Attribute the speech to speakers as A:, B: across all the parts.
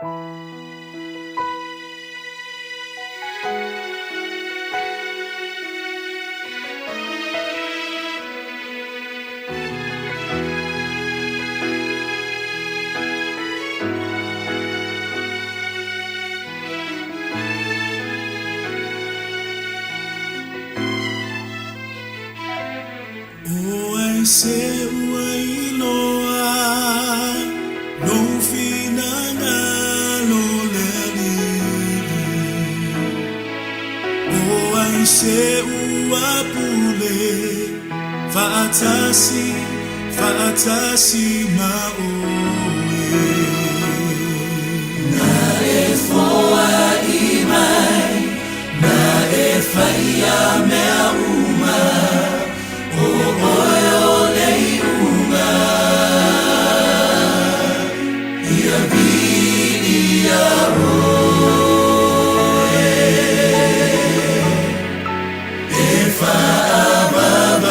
A: O ai se ua iloa lou finagalo le Alii? O ai se ua pule faatasi, faatasi ma oe? Na e foai mai, na e faia mea uma, o oe o le iuga. Ia viia oe, e faavavau.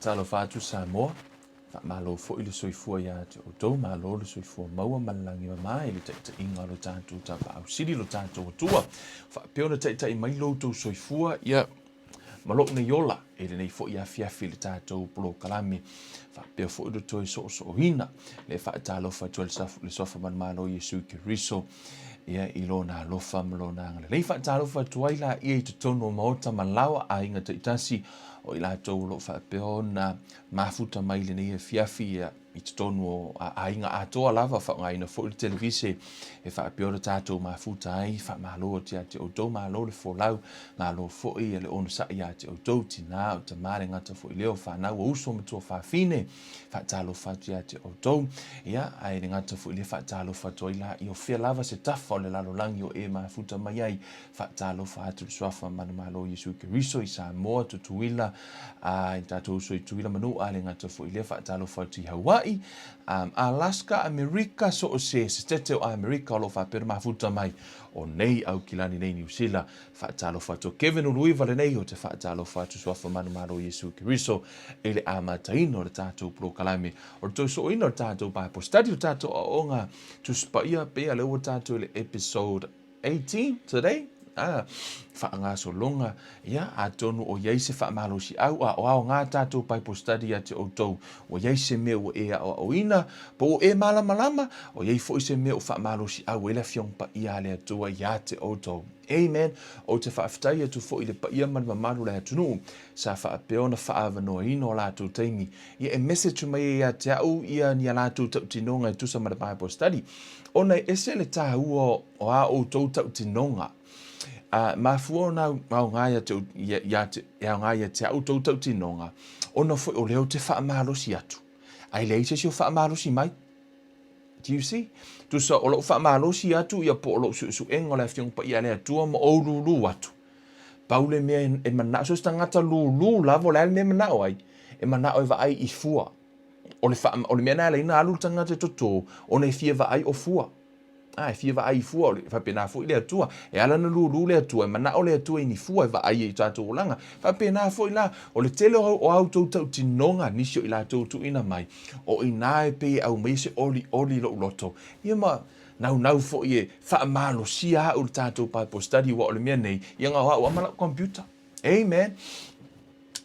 B: Faatalofa atu Samoa, faamalo foi le soifua ia te outou, malo le soifua maua ma le lagi mama i le taitaiga o lo tatou Tapaau Sili, lo tatou Atua. Faapea ona taitai mai lo outou soifua, ia, ma lou nei ola i lenei foi afiafi i le tatou polokalame. Faapea foi le toe soosooina le faatalofa atu ai le Suafa Manumalo Iesu Keriso, ia, i Lona alofa ma Lona agalelei. Faatalofa atu ai laia i totonu o maota ma laoa aiga taitasi o i latou o lo o faapea ona mafuta mai i lenei afiafi, ia, i totonu o aiga atoa lava, faaaogaina foi le televise e faapea ona tatou mafuta ai. Faamalo atu ia te outou, malo le folau, malo foi le onosai ia te outou, tina, o tama, le gata foi lea o fanau, o uso ma tuafafine. Faatalofa atu ia te outou, ia, ae le gata foi lea, faatalofa atu ai la i o fea lava se tafa o le lalolagi o e mafuta mai ai. Faatalofa atu i le Suafa Manumalo Iesu Keriso i Samoa, Tutuila, a i tatou uso i Tutuila Manua, le gata foi lea, faatalofa atu i Hawaii, Alaska, Amerika, so o se setete o Amerika o lo o faapea ona mafuta mai o nei Aukilani nei Niu Sila. Faatalofa atu o Kevin Uluiva lenei, ou te faatalofa atu Suafa Manumalo Iesu Keriso i le amataina o le tatou polokalame o le toe sooina o le tatou Bible study, o le tatou aoaoga Tusi Paia, pea lea ua tatou i le episode 18 today, a faagasologa, ia, atonu o i ai se faamalosiau a o aoga tatou Bible study ia te outou, ua i ai se mea ua e aoaoina, po ua e malamalama, o i ai foi se mea ua faamalosiau ai le Afioga Paia a le Atua ia te outou. Amen. Ou te faafetai atu foi i le paia ma le mamalu o le atunuu sa faapea ona faaavanoaina o latou taimi, ia e message mai ai ia te au ia ni a latou tautinoga e tusa ma le Bible study, ona e ese le taua o a outou tautinoga. A mafua ona aoga ia te, ia te, e aoga ia te au tou tautinoga, ona foi o lea ou te faamalosi atu, ae leai se isi o faamalosi mai. Do you see? Tusa o lou faamalosi atu ia po o lou suesuega o le Afioga Paia a le Atua ma ou lūlū atu. Pau le mea e manao, so se tagata lūlū lava o le a le mea e manao ai? E manao e vaai i fua. O le, wha, o le mea na ala ai ona alu le tagata e totō, ona e fia vaai o fua. A, e fia vaai i fua, o le, faapena foi le Atua. E ala ona lūlū le Atua, e manao le Atua i ni fua e vaai ai i tatou olaga. Faapena foi la, o le tele o, o a outou tautinoga, nisi o i latou tuuina mai, o i ina e pei e aumaia se olioli i lou loto, ia ma naunau foi e faamalosia au i le tatou Bible study, aua o le mea nei, ia na o au lava ma lau computer. Amen.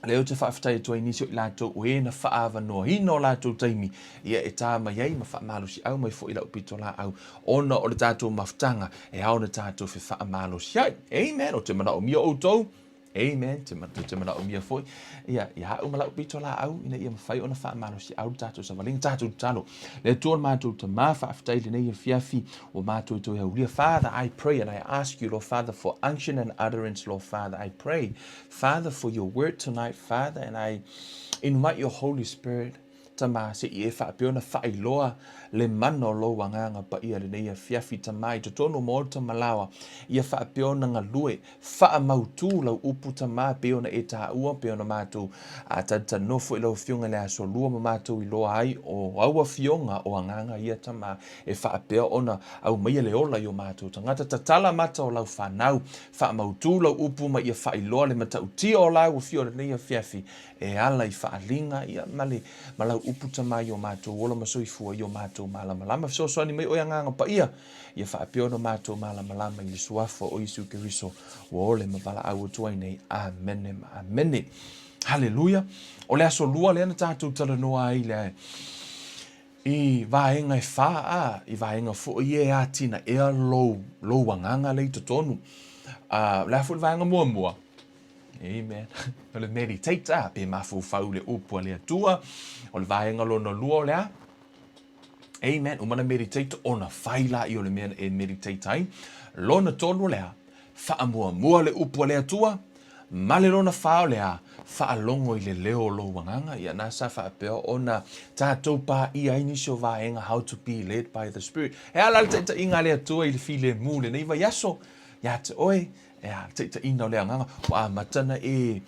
B: Lea ou te faafetai atu ai nisi o i latou o e na faaavanoaina o latou taimi, ia e tā mai ai ma faamalosiau mai foi i lau pitolaau, ona o le tatou mafutaga e ao ona tatou fefaamalosi ai. Amen. Ou te manaomia outou. Amen. Te, te, te manaomia foi ia, ia au ma lau pitolaau ina ia mafai ona faamalosiau le tatou savaliga, tatou tatalo. Le Atua le matou Tama, faafetai i lenei afiafi ua matou toe aulia. Father, I pray and I ask you, Lord Father, for unction and utterance, Lord Father. I pray, Father, for your word tonight, Father, and I invite your Holy Spirit, Tama, se i e faapea ona faailoa le mana o lou Agaga Paia lenei afiafi, Tama, i totonu o maota ma laoa, ia faapea ona galue, faamautu lau upu, Tama, pei ona e taua, pei ona matou talitalinoa foi lau Afioga i le Aso Lua ma matou iloa ai o au afioga o Agaga ia, Tama, e faapea ona aumaia le ola i o matou tagata, tatala mata o lau fanau, faamautu lau upu ma ia faailoa le matautia o lau afio i lenei afiafi, e ala i faaaliga, ia, ma le, ma lau upu Tama i o matou ola ma soifua i o matou malamalama. Fesoasoani mai oe Agaga Paia, ia faapea ona matou malamalama i le Suafa o Iesu Keriso ua ole ma valaau atu ai nei. Amene ma amene. Haleluia. O le aso lua lea na tatou talanoa ai le i vaega e whā, a, i vaega foi e atinaea lou, lou agaga lea i totonu. O le a foi le vaega muamua? Amen. O le meditate, a, pe mafaufau le upu a le Atua. O le vaega lona lua o le a? Amen. Uma na meditate, ona fai laia o le mea e meditate ai. Lona tolu o le a? Faamuamua le upu a le Atua, ma le lona whā o le a? Faalogo i le leo o lou agaga. Ia na sa faapea ona tatou paia ai nisi o vaega how to be led by the Spirit. E ala le taitaiga a le Atua i le filemu lenei vaiaso ia te oe, e a, le taitaiga o le agaga, ua amata ona e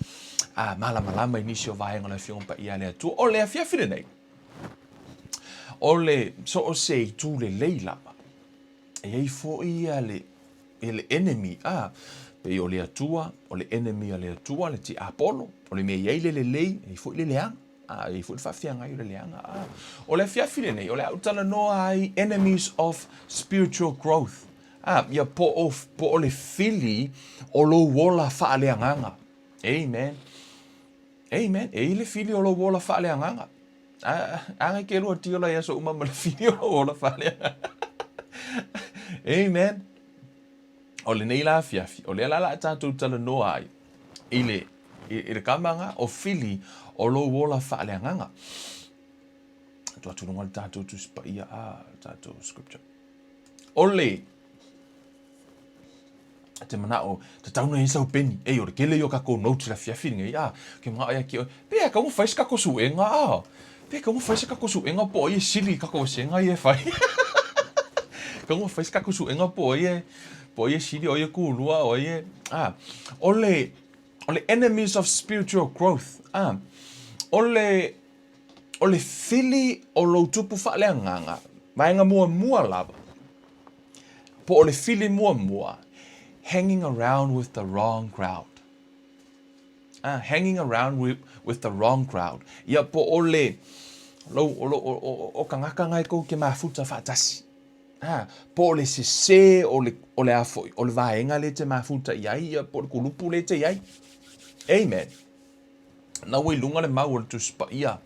B: malamalama i nisi o vaega o le Afioga Paia a le Atua. O le afiafi lenei, o le so o se itu lelei lava, e i ai foi ia le, ia le enemy, a, pei o le Atua, o le enemy a le Atua, le tiapolo, o le mea e i ai le lelei, e i ai foi le leaga. A, e i ai foi le faafeagai o le leaga. A, o le afiafi lenei, o le a ou talanoa ai enemies of spiritual growth. A, ia po o, po o le fili o lou ola faaleagaga. Amen. Amen. E i ai le fili o lou ola faaleagaga. A, a ngai ke lua tiola i aso uma ma le fili o lou ola faaleagaga. Amen. O lenei la afiafi, o lea la la tatou talanoa ai i le, i, i le kamaga o fili o lou ola faaleagaga. Atu atu lunga le tatou Tusi Paia, a, le tatou scripture. O le, te manao, tatau na i ai sau peni. Ei, o le kele ia o kakou notes i le afiafi lenei, a, ke manao ia ki oe, pea e kau fai se kakou suega, a, pea e kau fai se kakou suega po o ai e sili i kakou vasega ia e fai. Kau fai se kakou suega po o ai e, po o ai e sili, o ai e kulua, o ai e, a, o le, o le enemies of spiritual growth, a, o le, o le fili o lou tupu faaleagaga, vaega muamua lava, po o le fili muamua, hanging around with the wrong crowd. Ah, hanging around with, with the wrong crowd. Ia po o le, lou, o, o, o, o kangaka ngai kou ke mafuta faatasi. Ah, po o le sese o le, o le a foi, o le vaega le te mafuta i ai, ia po o le kulupu le te i ai. Amen. Na ua i luga le mau o le Tusi Paia,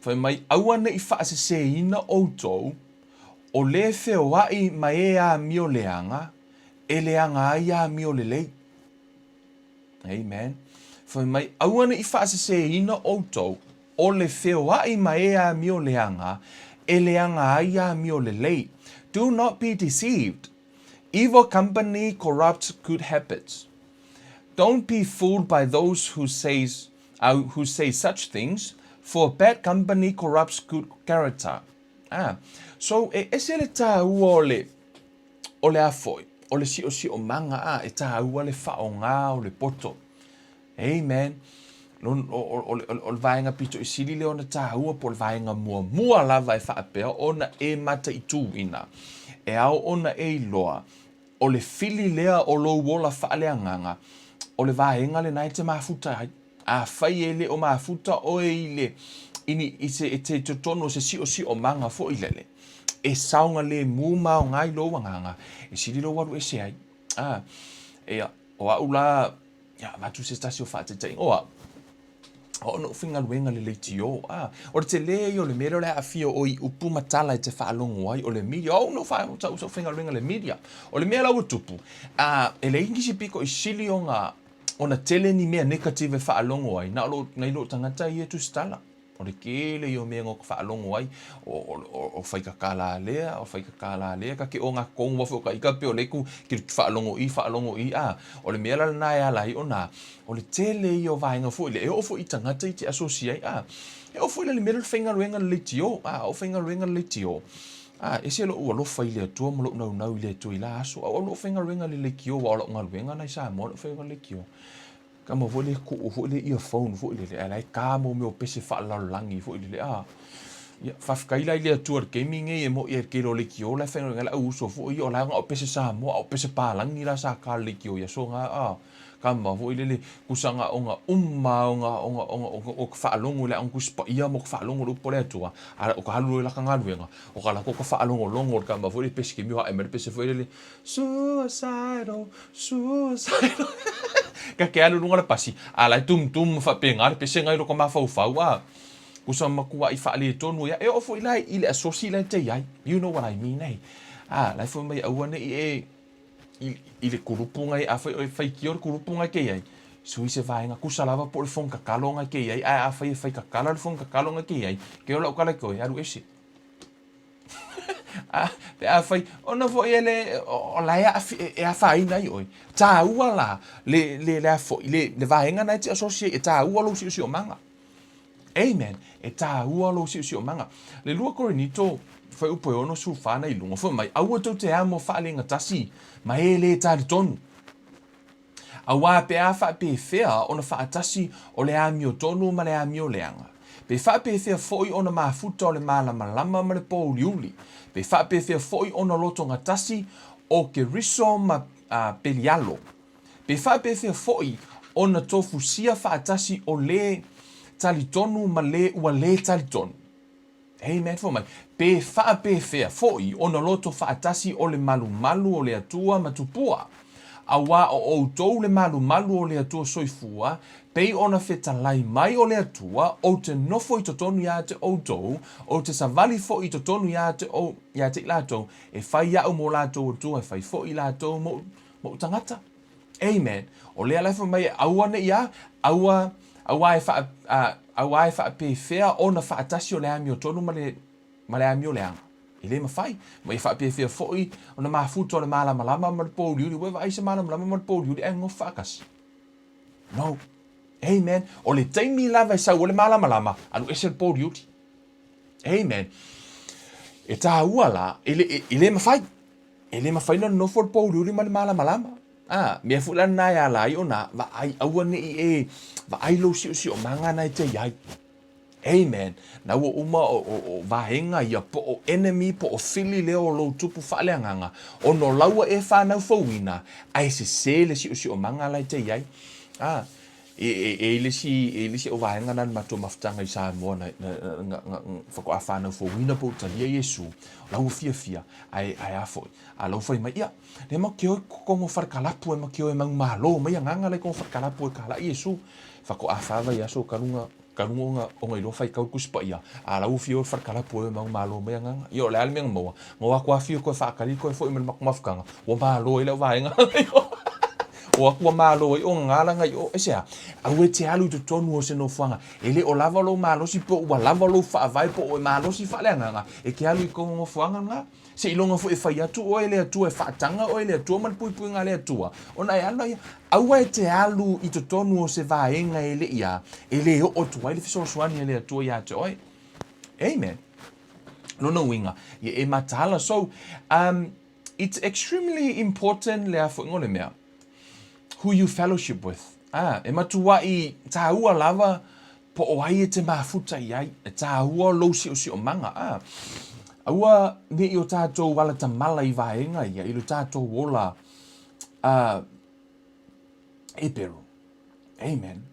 B: fai mai, Aua ne i faaseseina outou, o le feoai ma e amio leaga, e leaga ai amio lelei. Amen. Fai mai, Aua ne i faaseseina outou, o le feoai ma e amio leaga, e leaga ai amio lelei. Do not be deceived. Evil company corrupts good habits. Don't be fooled by those who says, uh, who say such things, for bad company corrupts good character. Ah, so e ese le tāua o le, o le a foi, o le siosiomaga, ah, e tāua le faaaoga o le poto. Amen. O, o, o, o, o le vaega pito i sili lea ona tāua po o le vaega muamua lava e faapea ona e mataituina. E ao ona e iloa O le fili lea o lou ola faaleagaga, o le vaega lena e te mafuta ai. Afai e le o mafuta oe i le, i ni, i se, i te totonu o se siosiomaga foi lele, e saogalemu ma aoga i lou agaga, e sili lou alu ese ai. A, ia, o au la, ia, avatu se tasi o faataitaiga, o au, O au na ou faigaluega i le leitio, a, o le tele ia o le mea lea o le aafia o oe i upu ma tala e te faalogo ai, o le media, o au na ou sa ou faigaluega i le media. O le mea la ua tupu, a, e leai nisi piko i sili ona, ona tele ni mea negative e faalogo ai, na o lou, nai lou tagata ia e tusitala. O le kele ia o mea na ka faalogo ai, o, o, o, o faikakala lea, o faikakala lea, ka ke o nga kongu wa fo ka ika pe o le ku, ki faalogo i, faalogo i, a, o le mea la lena e ala ai ona, O le tele ia o vaega foi lea, e oo foi i tagata i te asosi ai, a, e oo foi la i le mea lea o le faigaluega le leitio, a, o faigaluega le leitio, a, ese lou alofa i le Atua ma lou naunau i le Atua i la aso, a o lou faigaluega le leitio, aua o lau galuega na i Samoa lou faigaluega le leitio. Kama foi le kuu foi le earphone foi lele, ae la e ka mo mea o pese faalelalolagi foi lele, a. Ia, faafetai la i le Atua i le taimi nei e mo'i ai i le tele o leitio la e faigaluega ai le au uso foi ia, o la e na o pese Samoa, a o pese palagi la sa ka le leitio i aso na, a. Kama foi lele, kusaga ona uma ona ona ona ona o ka faalogo i le aoga Tusi Paia ma o ka faalogo i le upu a le Atua, a o ka alu loa i laka galuega, o ka lako ka faalogologo o le kama foi lele pese kemio ae mai le pese foi lele, suicidal, suicidal. Ka ke alu i luga o le pasi, a la e tum tum ma faapena le pese na i loko mafaufau, a. Kusa makuaʻi faaletonu ia, e oo foi la i le asosi la e te i ai. You know what I mean, eh? A, la e fai mai aua ne i e i, i le kulupu ngai, afai oe faitio le kulupu ngai ke iai, sui se vaega kusa lava po o le fono kakalo ngai ke iai, ae afai e fai kakala le fono kakalo ngai ke iai, ke ola ukala ke oe, alu ese. A, pe afai, ona foi e le, o la e aafi, e afaina ai oe. Tāua la, le, le, le a foi, le, le vaega na e te asosi ai, e tāua lou siosiomaga. Amen. E tāua lou siosiomaga. Le 2 Korinito, fuaiupu e 64 na i luga, fai mai, Aua tou te amo faalegatasi ma e lē talitonu. Auā pe a faapefea ona faatasi o le amiotonu ma le amioleaga? Pe faapefea foi ona mafuta o le malamalama ma le pōuliuli? Pe faapefea foi ona lotogatasi o Keriso ma Pelialo? Pe faapefea foi ona tofusia faatasi o lē talitonu ma le ua lē talitonu. Amen. Fai mai, pe faapefea foi ona loto faatasi o le malumalu o le Atua ma tupua? Auā o outou le malumalu o le Atua soifua, pei ona fetalai mai o le Atua, ou te nofo i totonu iā te outou, ou te savali foi i totonu iā te, iā te i latou, e fai iaʻu mo latou Atua, e fai foi i latou moʻu, moʻu tagata. Amen. O lea la e fai mai e aua ne i a, aua, auā e faa, a, auā e faapefea ona faatasi o le amiotonu ma le, ma le amio leaga. E le mafai. Ma ia faapefea foi ona mafuta o le malamalama ma le pōuliuli, ua e vaai se malamalama ma le pōuliuli ae nonofo faatasi. No. Amen. O le taimi lava e sau ai le malamalama, alu ese le pōuliuli. Amen. E tāua la, e le, e, e le mafai. E le mafai ona nonofo le pōuliuli ma le malamalama. A, mea foi la lena e ala ai ona vaai, aua ne i e vaai lou siosiomaga na e te i ai. Amen. Na ua uma o, o, o vaega ia po o enemy, po o fili lea o lou tupu faaleagaga, ona o laua e whanau fouina, ae sese le siosiomaga la e te i ai. A, E, e, e i le isi, e i le isi o vaega na le matou mafutaga i Samoa na, na, na, na, na faatoa whanau fouina po o talia Iesu, la ua fiafia, ae, ae a foi, a lau fai mai, ia, le ma ke oi kongo wharekalapu e ma ke oi mau malo mai agaga lai kongo wharekalapu e ka lai Iesu. Faatoa wha vai aso ka runga, ka runga o nga, o nga iloa whai kau kusi pa ia, a lau fia o wharekalapu e mau malo mai agaga. Ia o le a le mea nga maua, nga o aku afio koe whaakari koe foi ma le maku mafukanga, ua malo ai lau vaega. O aku ua malo ai o gagala ngai o, aisea? Aua e te alu i totonu o se nofoaga, e le o lava lou malosi po ua lava lou faavae po o e malosi faaleagaga, e te alu i kou nofoaga lena. Seiloga foi e fai atu oe e le Atua, e faataga oe e le Atua ma le puipuiga a le Atua, ona e alu laia. Aua e te alu i totonu o se vaega e le i a, e le oo atu ai le fesoasoani a le Atua iā te oe. Amen. Lona uiga, ia e mataala. So, um, it's extremely important le afoiga o le mea, who you fellowship with. Ah, e matuaʻi tāua lava po o ai e te mafuta i ai, e tāua lou siosiomaga. Ah, aua ne i o tātou ala tamala i vaega ia, i lo tātou ola ah, e peru. Amen.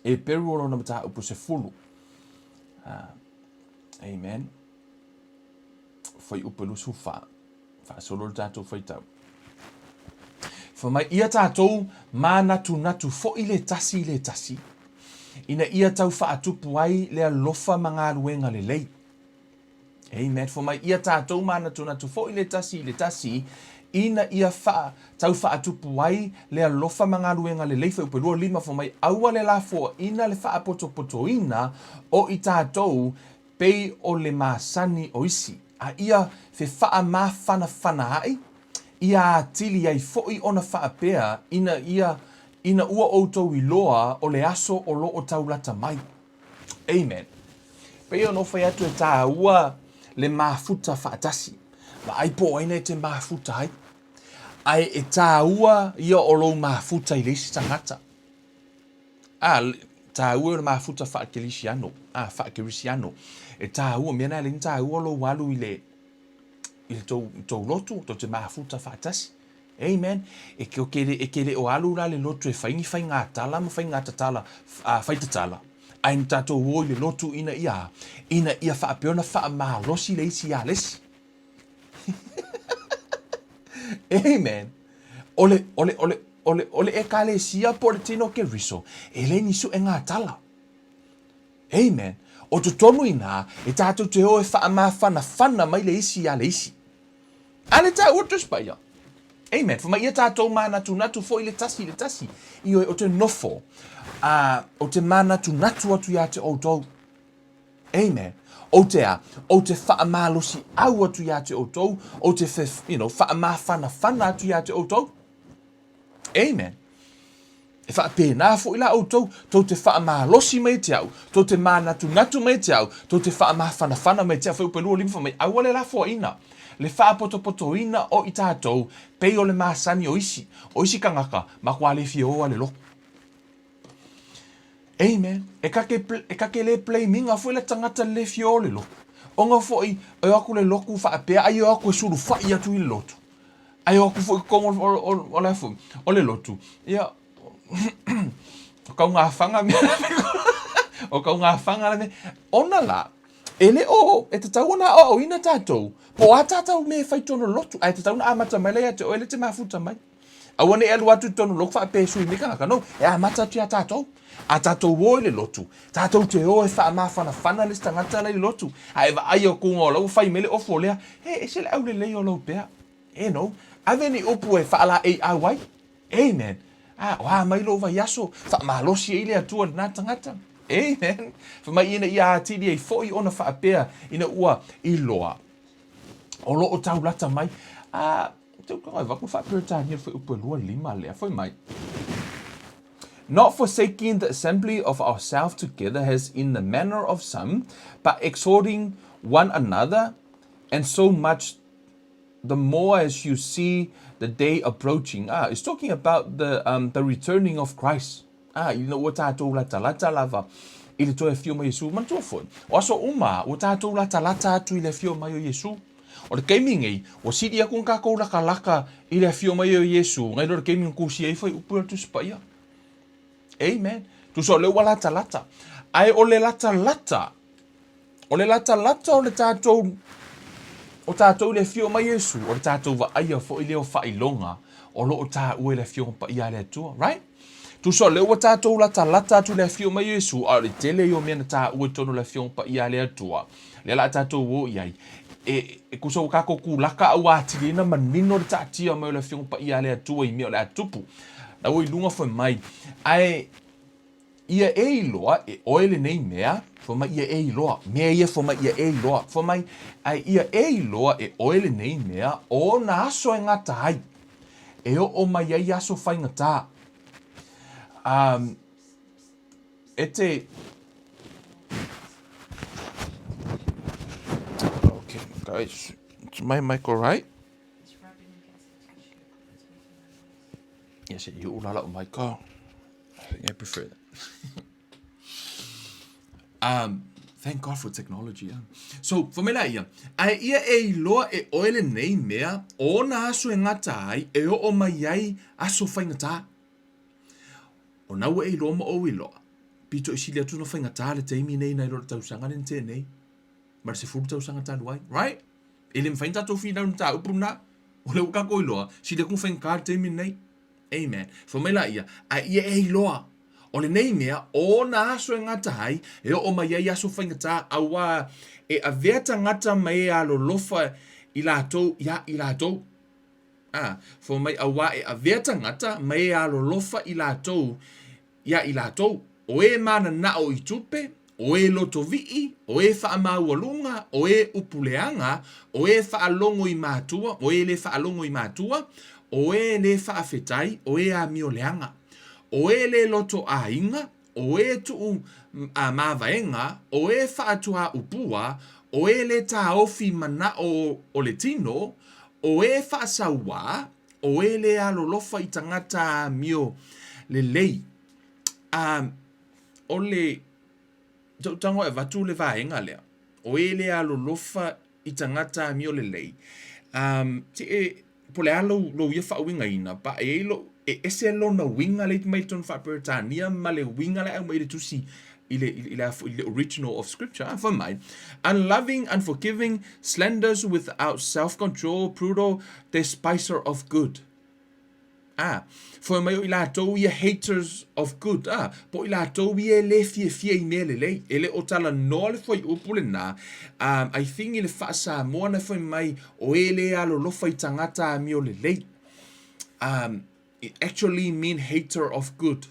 B: E peru o lona mataupu sefulu. Ah, amen. Fuaiupu e 24, faasolo le tatou faitau. Fai mai, ia tatou mānatunatu foi le tasi i le tasi, ina ia tau faatupu ai le alofa ma galuega lelei. Amen. Fai mai, ia tatou mānatunatu foi le tasi i le tasi, ina ia wha, tau faatupu ai le alofa ma galuega lelei. Fuaiupu e 25, fai mai, aua le lafoaina le faapotopotoina o i tatou Pei o le masani o isi, a ia fefaamafanafana ai, ia atili ai foi ona faapea ina ia ina ua outou iloa o le aso o lo o taulata mai. Amen. Pei ona ou fai atu e tāua le mafuta faatasi. Vaai po o ai nei te mafuta ai. Ae e tāua ia o lou mafuta i le isi tagata. A, tāua o le mafuta faakerisiano, a, faakerisiano. E tāua, mea nā le tāua lou alu i le, i le tou, tou lotu, tou te mafuta faatasi. Amen. E ke, ke, e ke le o alu la le lotu e fai ni faiga tala ma faiga tatala, a, fai tatala. Ae na tātou o i le lotu ina ia, ina ia faapea ona faamalosi le isi iā le isi. Amen. O le, o le, o le, o le, o le ekalesia po o le tino o Keriso, e le ni suʻega tala. Amen. O totonu inā, e tātou te o e faamafanafana mai le isi iā le isi. A le tāua Tusi Paia. Amen. Fai mai ia tātou mānatunatu foi le tasi i le tasi. Ioe, o te nofo, a, o te mānatunatu atu iā te outou. Amen. Ou te a, ou te whaamalosi au atu iā te outou, ou te whe, you know, whaamafanafana atu iā te outou. Amen. E whaapēnā foi la outou, tou te whaamalosi mai te au, tou te mānatunatu mai te au, tou te whaamafanafana mai te au, whai upe lua lima wha mai, aua le lafoaina, le whaapotopotoina o i tātou, pei o le masani o isi, o isi kangaka, ma kua le fia oa le loko. Amen. E kake, e kake le blaminga foi le tagata le fia o le lotu. Ona foi, e o atu le lotu faapea, ai o atu e sulufai atu i le lotu. Ai o atu foi i totonu o, o, o, o le foi, o le lotu. Ia, o kau ngā whanga mea. O ka ugafaga le mea. Ona la, e le o, e tatau ona aoaoina tatou, po o a tatou mea e fai i totonu o le lotu, ae tatau ona amata mai la ia te oe lea e te mafuta mai. Aua ne i alu atu i totonu o le lotu faapea e sui mai tagata, no, e amata atu ia tatou. A tatou o i le lotu, tatou te o e faamafanafana le isi tagata la i le lotu, a e vaai atu o la ua fai mai le ofo lea, he, ese le aulelei o lou pea. You know, ave ni upu e faalaeiau ai. Amen. A, o a mai lou vaiaso, faamalosi ai le Atua i lena tagata. Amen. Fai mai ina ia atili ai foi ona faapea ina ua iloa o lo o taulata mai. A, te uka ngai vaku faa-Peretania le fuaiupu e 25 lea, fai mai. Not forsaking the assembly of ourselves together as in the manner of some, but exhorting one another, and so much the more as you see the day approaching. Ah, it's talking about the, um, the returning of Christ. Ah, ina ua tātou latalata lava i le toe afio mai Iesu. Manatua foi, o aso uma, ua tātou latalata atu i le afio mai o Iesu. O le taimi nei, ua sili aku na tātou latalata i le afio mai o Iesu, nai lo le taimi na tusia ai fuaiupu o le Tusi Paia. Amen. Tusa o lea ua latalata. Ae o le latalata, O le latalata o le tatou, o tatou i le afio mai Iesu, o le tatou vaaia foi lea o faailoga o lo o taua i le Afioga Paia a le Atua, right? Tusa o lea ua tatou latalata atu i le afio mai Iesu, a o le tele ia o mea na taua i totonu o le Afioga Paia a le Atua, lea la a tatou o i ai, e, e tusa ua tatou tulaka a ua atili ai ona manino le taatia mai o le Afioga Paia a le Atua i mea o le a tupu. La ua i luga foi mai, ae Ia e iloa e oe lenei mea, fai mai ia e iloa, mea ia fai mai ia e iloa, fai mai, ae ia e iloa e oe lenei mea, o ona aso e gata ai, e oo mai ai aso faigata. Um, e te... Okay, guys, is my mic alright?
C: It's rubbing against the tissue. It's making a noise.
B: Yes, i ula lau mic. Oh. I think I prefer that. um, thank God for technology. Yeah. So, fai mai la ia, ae ia e iloa e oe lenei mea, o ona aso e gata ai, e oo mai ai aso faigata. O na ua e iloa ma ou iloa, pito i sili atu na faigata le taimi nei nai lo le tausaga le na nei. Ma le 10 tausaga talu ai, right? E le mawhai tātou whinau na tā upu na, o le ua kākou iloa, sili atu na faigata le taimi nei. Amen. Fai mai la ia, a ia e iloa, o lenei mea, o ona aso e gata ai, e oo mai ai aso faigata, auā e avea tagata ma e alolofa i latou iā i latou. A, fai mai, auā e avea tagata ma e alolofa i latou iā i latou, o e mananao i tupe, o e lotovi'i, o e faamaualuga, o e upu leaga, o e faalogo i matua, o e le faalogo i matua, o e le faafetai, o e amio leaga, o e le loto aiga, o e tuu mavaega, o e faatuaupua, o e le taofi manao o le tino, o e faasauā, o e le alolofa i tagata amio lelei. A, o le tautago e avatu le vaega lea, o e le alolofa i tagata amio lelei, um, ti e, po o le a lou, lou ia faauigaina, pa e i ai lou, e ese lona uiga lea mai totonu faa-Peretania ma le uiga la e aumai i le tusi i le, i le, i le original of scripture. Ah, fai mai, unloving, unforgiving, slanders without self-control, brutal, despiser of good. Ah, fai mai o i latou ia haters of good, ah, po o i latou ia e le fiafia i mea lelei. E le o talanoa le fuaiupu lena, um, I think i le faa-Samoa na fai mai o e le alolofa i tagata amio lelei. Um, it actually mean hater of good.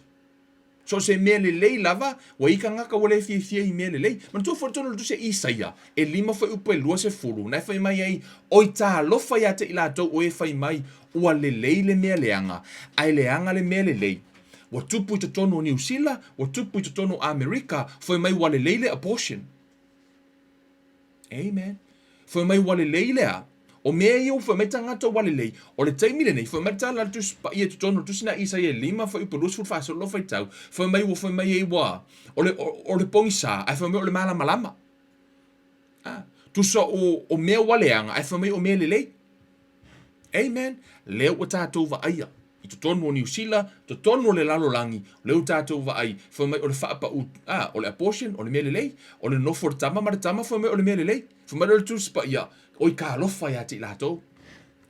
B: So o se mea lelei lava, ua i tagata ua le fiafia i mea lelei. Manatua foi totonu o le tusi a Isaia, e lima fuaiupu e 20, na e fai mai ai, Oi talofa ia te i latou o e fai mai, ua lelei le mea leaga, ae leaga le mea lelei. Ua tupu i totonu o Niu Sila, ua tupu i totonu o Amerika, fai mai ua lelei le abortion. Amen. Fai mai ua lelei le a? O mea ia ua fai mai tagata ua lelei. O le taimi lenei, fai mai le tala a le Tusi Paia i totonu o le Tusi na Isaia e lima fuaiupu 24 solo faitau, fai mai ua fai mai ai ua, o le, o, o le pogisa, ae fai mai o le malamalama. A, tusa o, o mea ua leaga, ae fai mai o mea lelei. Amen. Lea ua tatou vaaia. I totonu o Niu Sila, totonu o le lalolagi, o lea ua tatou vaai, fai mai o le faapau, a, o le abortion, o le mea lelei, o le nofo o le tama ma le tama, fai mai o le mea lelei, fai mai lea o le Tusi Paia, oi talofa ia te i latou.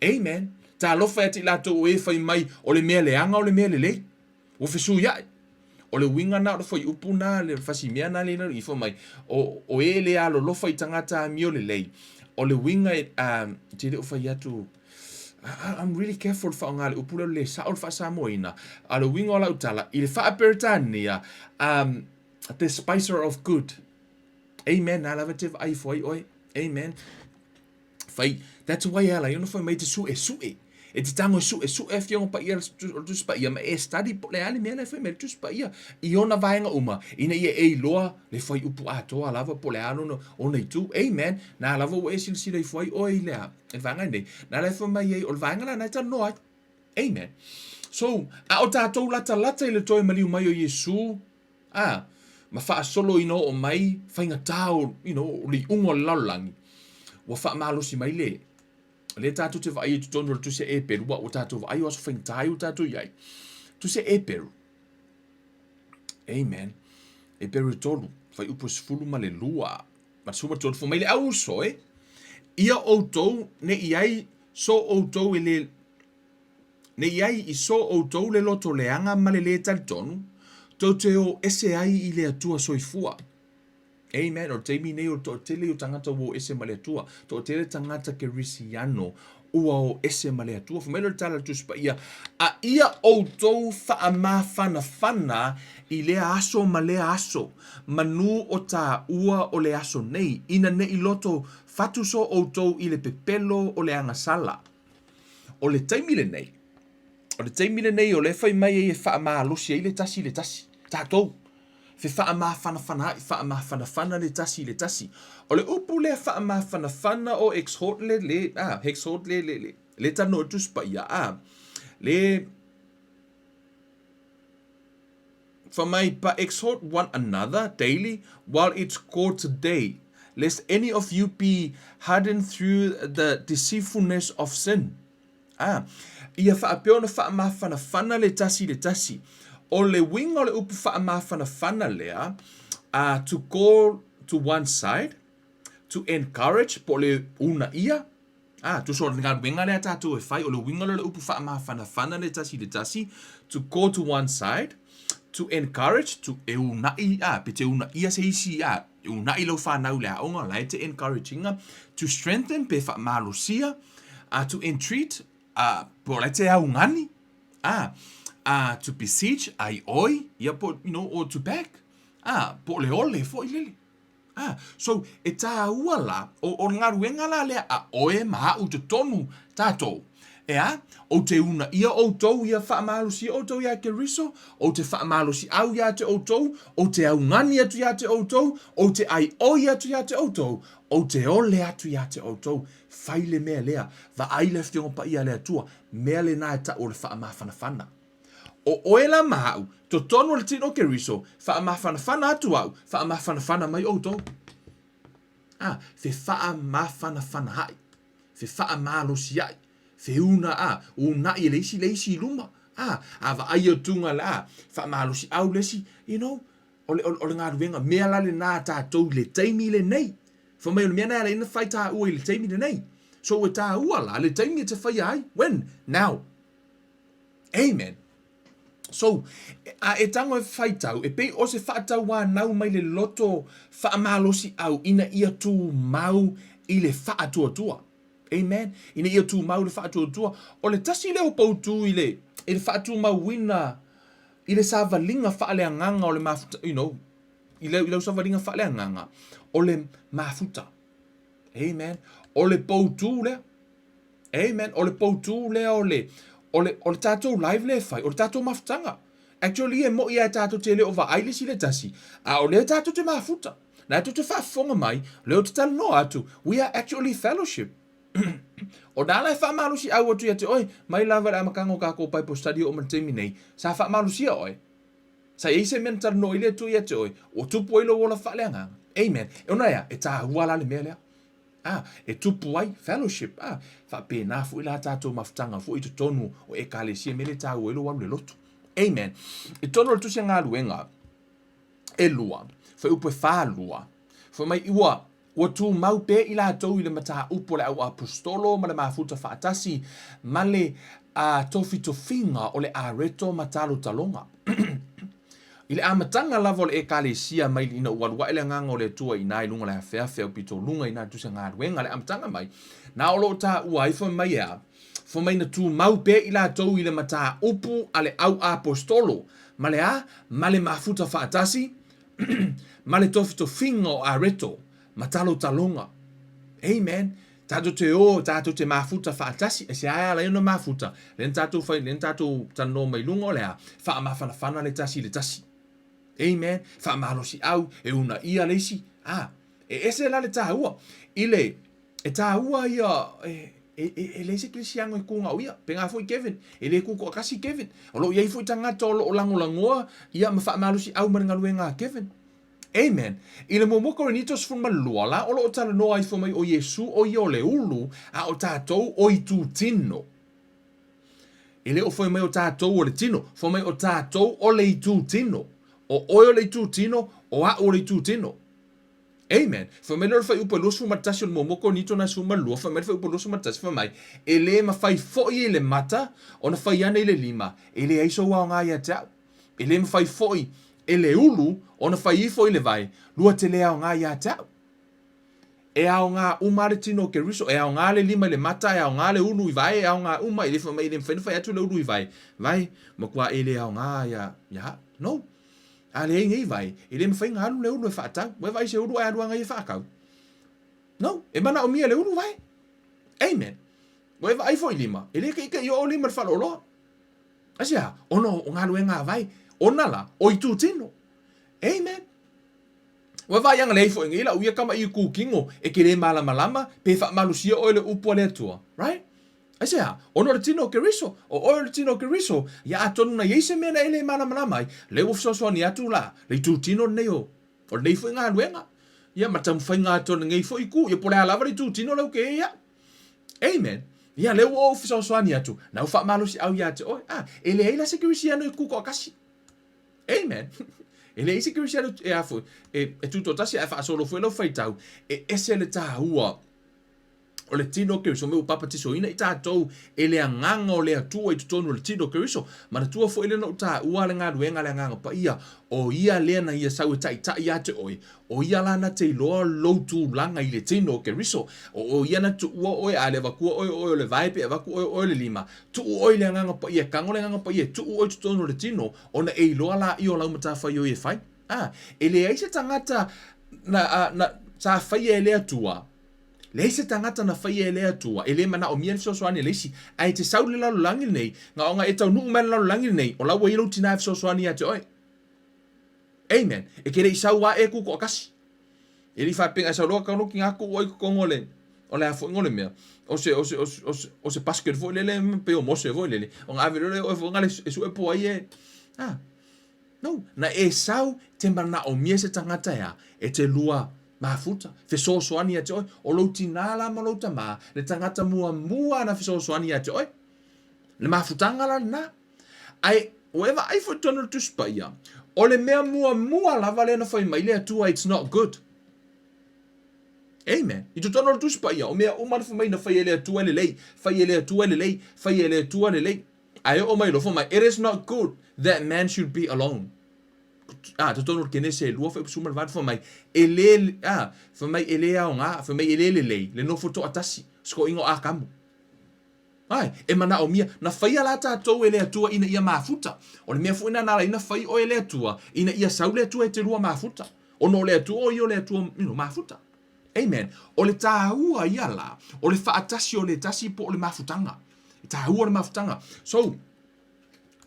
B: Amen. Talofa ia te i latou o e fai mai o le mea leaga o le mea lelei. Ua fesuiaʻi. O le uiga na o le fuaiupu na, le fasimea na le i fai mai, o, o e le alolofa i tagata amio lelei. O le uiga e, a, te le o fai atu, I'm really careful le faaaoga le upu lea o le le sao le faa-Samoaina. A o le uiga o lau tala, i le faa-Peretania, um, despiser of good. Amen. Na lava te vaai ifo ai oe. Amen. Fai, that's why e ala ai ona fai mai e te suʻesuʻe. E te tago e suʻesuʻe Afioga Paia o le Tusi Paia ma e study po o le a le mea la e fai mai le Tusi Paia i ona vaega uma ina ia e iloa le fuaiupu atoa lava po o le a lona ona itu. Amen. Na lava ua e silasila ifo ai oe i le a, i le vaega lenei. Na la e fai mai ai, o le vaega la na e talanoa ai. Amen. So, a o tatou latalata i le toe maliu mai o Iesu, a, ma faasolo ina oo mai faigata o, you know, o le iuga o le lalolagi, ua faamalosi mai le, lea tatou te vaai i totonu o le Tusi a Eperu, ua, ua tatou vaai o aso faigata ai ua tatou i ai. Tusi a Eperu. Amen. Eperu e tolu, fuaiupu e 12, ma le 13, fai mai le au uso e, ia outou ne i ai so outou e le, Ne i ai i so outou le loto leaga ma le lē talitonu, tou te ō ese ai i le Atua soifua. Amen. O le taimi nei o le toatele o tagata ua o ese ma le Atua. Toatele tagata Kerisiano ua o ese ma le Atua. Fai mai lea o le tala a le Tusi Paia, A ia outou faamafanafana i lea aso ma lea aso, manu o taua o le aso nei, ina ne i loto fatu so outou i le pepelo o le agasala. O le taimi lenei, o le taimi lenei o lea e fai mai ai e faamalosi ai le tasi i le tasi, tatou, fefaamafanafanaai, faamafanafana le tasi i le tasi. O le upu lea faamafanafana o exhort le, le, a, exhort le, le, le, le talanoa i le Tusi Paia, a, le, Fai mai, But exhort one another daily while it's called today, lest any of you be hardened through the deceitfulness of sin. A, ia faapea ona faamafanafana le tasi i le tasi. O le uiga o le upu faamafanafana lea, uh, to call to one side, to encourage, po o le uunaia, Ā, tusa o le galuega lea tātou e whai, o le uiga lea o le upu faamafanafana le tasi i le tasi, to call to one side, to encourage, to e unaʻi, ā, pe te unaʻia se isi, ā, e unaʻi lau whānau i le aoga, la e te encourage inga, to strengthen, pe whaamalosia, ā, to entreat, ā, po la e te augani, ā, ā, to beseech, ai oi, ia po, you know, or to beg, ā, po le ole foi lele. Ah, so, e tāua la, o, o le galuega la lea a oe ma aʻu totonu tātou. Ea, ou te uunaia outou ia faamalosia outou iā Keriso, ou te faamalosiau iā te outou, ou te augani atu iā te outou, ou te aioi atu iā te outou, ou te ole atu iā te outou. Fai le mea lea, vaai le Afioga Paia a le Atua, mea lenā e taʻu o le faamafanafana. O oe la ma aʻu, totonu o le tino o Keriso, faamafanafana atu aʻu, faamafanafana mai outou. A, fefaamafanafanaʻi, fefaamalosiaʻi, feuna a, uunaʻi e le isi le isi i luma. A, a vaai atuga la, faamalosiau le isi, you know, o le, o le galuega, mea la lenā a tatou i le taimi lenei. Fai mai o le mea na e ala ai ona fai tāua i le taimi lenei. So ua tāua la le taimi e te whaia ai. When? Now. Amen. So, a e tago e faitau, e pei o se faatauanau mai le loto faamalosiau ina ia tumau i le faatuatua. Amen. Ina ia tumau i le faatuatua. O le tasi lea o poutu i le, i le faatumauina i le savaliga faaleagaga o le mafuta, you know, i lau, i lau savaliga faaleagaga, o le mafuta. Amen. O le poutu lea. Amen. O le poutū lea o le, o le, o le tatou live lea e fai, o le tatou mafutaga. Actually, e moʻi lava tatou te le o vaai le isi i le tasi, a o lea tatou te mafuta. Na tou te faafofoga mai, o lea ou te talanoa atu, we are actually fellowship. O nā la e faamalosiau atu ia te oe, mai lava i le amataga o kākou Bible study oo ma le taimi nei, sa faamalosia oe. Sa i ai se mea na talanoa ai le Atua ia te oe, ua tupu ai lou ola faaleagaga. Amen. E ona ea, e tāua la le mea lea. A, e tupu ai, fellowship, a, faapena foi la tatou mafutaga foi i totonu o Ekalesia, mea lea e taua ai lou alu i le lotu. Amen. I totonu o le Tusi a Galuega e lua, fuaiupu e 42, fai mai, Ua, ua tumau pea i latou i le mataupu a le auaapostolo ma le mafuta faatasi ma le a, tofitofiga o le areto ma talotaloga. I le amataga lava o le Ekalesia mai ina ua alu ae le Agaga o le Atua i ina i luga o le afeafe au pito luga i ina tusa galuega le amataga mai, na o lo o taua ai fai mai e a? Fai mai na tumau pea i latou i le mataupu a le au aposetolo ma le a? Ma le mafuta faatasi ma le tofitofiga o areto ma talotaloga. Amen. Tatou te o, tatou te mafuta faatasi, aisea e ala ai ona mafuta? Lea na tatou fai, lea na tatou talanoa mai luga o le a? Faamafanafana le tasi i le tasi. Amen. Faamalosiau, e uunaia le isi. A, e ese la le taua. I le, e taua ia, e, e, e, e leai se kerisiano e ku na o ia. Pēnā foi Kevin, e le ku toatasi Kevin. O lo o i ai foi tagata o lo o lagolagoa ia ma faamalosiau ma le galuega a Kevin. Amen. I le muamua Korinito 12 la o lo o talanoa ifo mai o Iesu o ia o le ulu a o tatou o itu tino. E le o fai mai o tatou o le tino, fai mai o tatou o le itu tino. O oe o le itu tino, o a'u o le itu tino. Amen. Fai mai lea o le fuaiupu e 21 o le muamua Korinito na 12, fai mai le fuaiupu 21, fai mai, e le mafai foi e le mata ona fai ane i le lima, e leai sou aoga ia te au. E le mafai foi e le ulu ona fai ifo i le vai, lua te le aoga ia te au. E aoga uma le tino o Keriso, e aoga le lima i le mata, e aoga le ulu i vae, e aoga uma, e le fai mai e le mafai ona fai atu le ulu i vae, vae, matua e le aoga ia, ia au. No. A leai nei vae, e le mafai ona alu le ulu e faatau. Ua e vaai i se ulu ae alu ana ia e faatau? No. E manaomia e le ulu vae. Amen. Ua e vaai foi i lima, e le teitei oo lima i le faleoloa. Aisea? Ona o galuega a vai, ona la, o itu tino. Amen. Ua vaai anga leai foi nei lau ia kama i ku kino e ke le malamalama pe faamalusia oe le upu a le Atua. Right? Aisea? Ona o le tino o Keriso, o oe o le tino o Keriso, ia atonu na i ai se mea na e le malamalama ai, lea ua fesoasoani atu la, le itu tino lenei o, o lenei foi galuega. Ia ma taumafaiga atu o lenei foi itu, ia po o le a lava le itu tino lea ua ke ai au. Amen. Ia, lea ua ou fesoasoani atu, na ou faamalosiau ia te oe. Ah, e leai la se kerisiano e tu toatasi. Amen. E leai se kerisiano e a foi, e, e tu toatasi ae faasolo foi lau faitau, e ese le tāua o le tino o Keriso, me ua papatisoina i tatou e le agaga o le Atua i totonu o le tino o Keriso. Manatua foi lea na ou tāua le galuega a le Agaga Paia, o ia lea na ia sau e taitai ia te oe, O ia la na te iloa lou tulaga i le tino o Keriso. O ia na tuua oe, a le avatua oe o oe o le vae pe avatu oe o oe o le lima, tuu oe i le Agaga Paia, e tago le Agaga Paia e tuu oe i totonu o le tino, ona e iloa laia o lau matafaioi e fai. A, e leai se tagata na, a, na, sa faia e le Atua, leai se tagata na faia e le Atua, e le manaomia le fesoasoani a le isi, ae e te sau i le lalolagi lenei, na ona e taunuu mai i le lalolagi lenei, o la ua i ai lou tina e fesoasoani ia te oe. Amen. E ke le i sau a e ku toatasi. E le i faapea e sau loa kau ki ngā kuʻu ai totonu o le o le a foi ngo le mea. O se o se o se o se, o se basket foi lele pe o mose foi lele. O ngā ave lele o foi ngā le e sue po ai e. Ah. No, na e sau te manaomia se tagata e a, e te lua mafuta, fesoasoani ia te oe. O lou tinā la ma lou tamā, le tagata muamua na fesoasoani ia te oe. Le mafutaga la lena. Ae, ua e vaai foi totonu o le Tusi Paia, o le mea muamua lava lea na fai mai le Atua, it's not good. Amen. I totonu o le Tusi Paia, o mea uma na fai mai na fai e le Atua e lelei, fai e le Atua e lelei, fai e le Atua e lelei. Ae oo mai loa, fai mai, it is not good that man should be alone. Ah, totonu o le Kenese e lua fuaiupu 18, fai mai, e le, ah, fai mai e le aoga, fai mai e le lelei, le nofo toatasi, sikoiga o Akamu. Ae, e manaomia, na faia la tatou e le Atua ina ia mafuta. O le mea foi na na ala ai na fai oe e le Atua, ina ia sau le Atua e te lua mafuta. Ona o le Atua o ia o le Atua, you know, mafuta. Amen. O le tāua ia la, o le faatasi o le tasi po o le mafutaga. E tāua le mafutaga. So,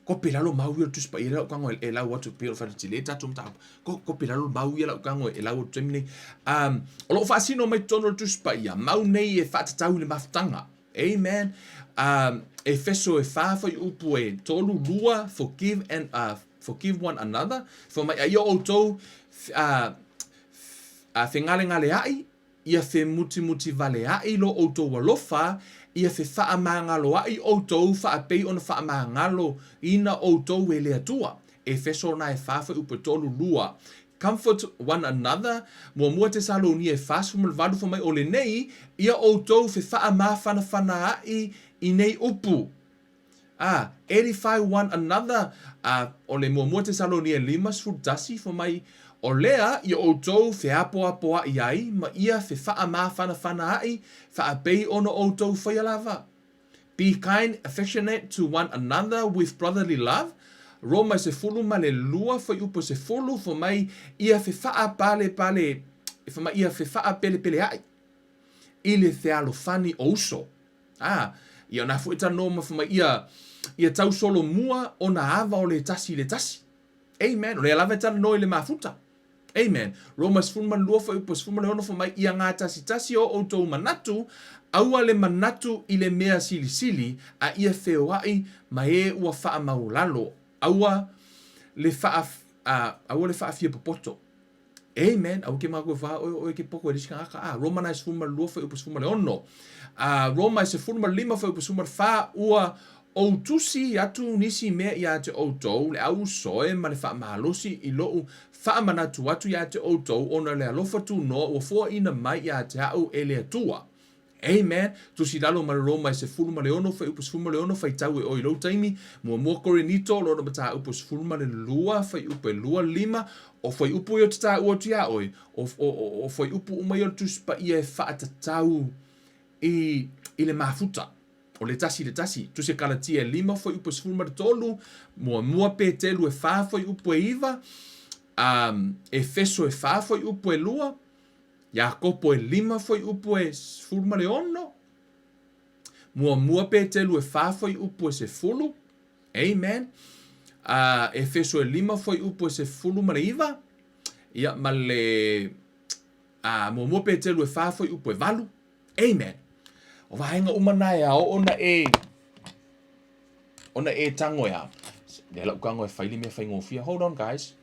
B: kope lalo mau ia o le Tusi Paia lau tago e lau atu pei o le fale tele tatou mataupu. Ko, kope lalo mau ia lau tago e lau atu taimi nei. Um, o loo faasino mai totonu o le Tusi Paia, mau nei e faatatau i le mafutaga. Amen. Um, Efeso e whā fuaiupu e tolu, lua, forgive and uh, forgive one another. Fai mai a ia outou uh, uh, fegalegaleaʻi. Ia femutimutiwaleaʻi lo ʻoutou alofa, ia fefaamagaloaʻi ʻoutou faapei ona faamagaloina ʻoutou e le Atua. Efeso na e fa fuaiupu e tolu lua. Comfort one another, Muamua Tesalonia e 48 fai mai o lenei, ia ʻoutou fefaamafanafana aʻi i nei upu. A, edify one another, a o le Muamua Tesalonia e 51 fai mai, O lea ia ʻoutou feapoapoaʻi ai ma ia fefaamafanafana aʻi faapei ona ʻoutou faia lava. Be kind, affectionate to one another with brotherly love, Roma e 12 fuaiupu e 10, fai mai ia fefaapalepale, fai mai ia fefaapelepeleaʻi i le fealofani o uso. A, ia na foi e talanoa mai fai mai ia, ia tausolomua ona ava o le tasi i le tasi. Amen. O lea lava e talanoa i le mafuta. Amen. Roma 12 fuaiupu 16 fai mai, Ia gatasitasi o outou manatu, aua le manatu i le mea silisili, a ia feoai ma e ua faamaualalo, aua le faa, a, aua le faafiapopoto. Amen. Aua ke makou e fa oe oe ke poko e le isi tagata. A, Roma na e 12 fuaiupu 16. A, Roma e 15 fuaiupu 14, ua ou tusi atu nisi mea iā te ʻoutou, le ʻausoe ma le faamalosi i loʻu faamanatu atu iā te ʻoutou ona le alofa tunoa ua foaina mai iā te aʻu e le Atua. Amen. Tusi lalo ma le Roma e 16 fuaiupu 16 faitau e ʻoe i lou taimi. Muamua Korinito lona mataupu e 12 fuaiupu e 25 o fuaiupu ia ou te taua atu iā ʻoe, o, o, o, o fuaiupu uma ia o le Tusi Paia e faatatau i, i le mafuta. O le tasi i le tasi. Tusi e Kalatia e lima fuaiupu e 13, Muamua Petelu e fa fuaiupu e iva, um, Efeso e fa fuaiupu e lua, Iakopo e lima fuaiupu e 16, Muamua Petelu e fa fuaiupu e sefulu, Amen. Uh, Efeso e lima fuaiupu e 19, ia ma le uh, Muamua Petelu e fa fuaiupu e valu, Amen. O vaega uma na e ao ona e ona e tango e a. Le lau tango e whaili mea whaingofia. Hold on guys.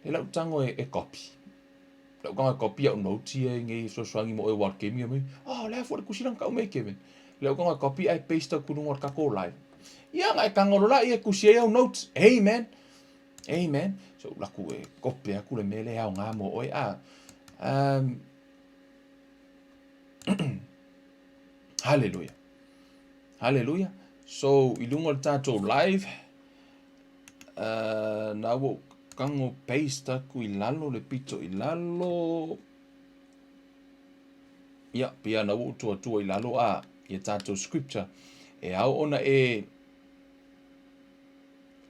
B: Le lau tango e, e copy. Lau tango e copy au notes ia i ngei fesoasoani mo oe wild gaming mai. Oh, le a foi le kusi lang kau mai Kevin. Le au tango e copy ai paste au kulunga o le kako live. Ia nga e tango lola ia kusi ai au notes. Amen. Amen. So laku e copy aku le mele au ngā mo oe a. Um, Hallelujah. Hallelujah. So, i lunga o le tātou live, uh, nā ua kango paste aku i lalo, le pito i lalo. Ia, pia na ua tua tua i lalo a, ia tātou scripture. E ao ona e,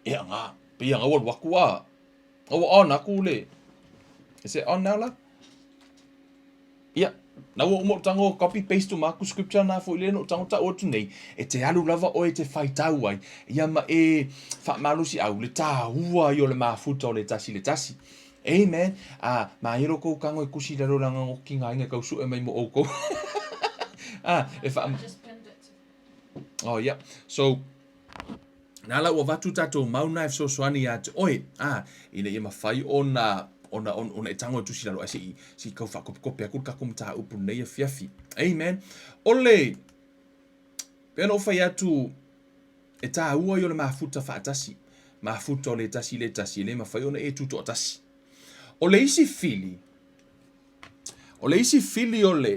B: e ngā, pia ngā ua luaku a, ua on aku le. Is it on now, love? Ia, na ua uma ou tago copy paste uma aku scripture na foi le no tago ta'u atu nei, e te alu lava oe e te faitau ai, ia ma e faamalosi au le tāua ai o le mafuta o le tasi le tasi. Amen. A, ma e loko kago e kusi lalo la ngoki ngā inga kau su'e mai mo oukou. A, e wha... Oh, yeah. So, Nā la ua avatu tātou mau na e fesoasoani iā te oe, ā, ina ia mawhai ona, ona, ona, ona e tango e tusi lalo ai seʻi, seʻi kau faakopekope aku le kākou mataupu nei afiafi. Amen. O le, pei ona ou fai atu, e tāua ia o le mafuta faatasi, mafuta o le tasi le tasi, e le mafai ona e tutoatasi. O le isi fili, o le isi fili o le,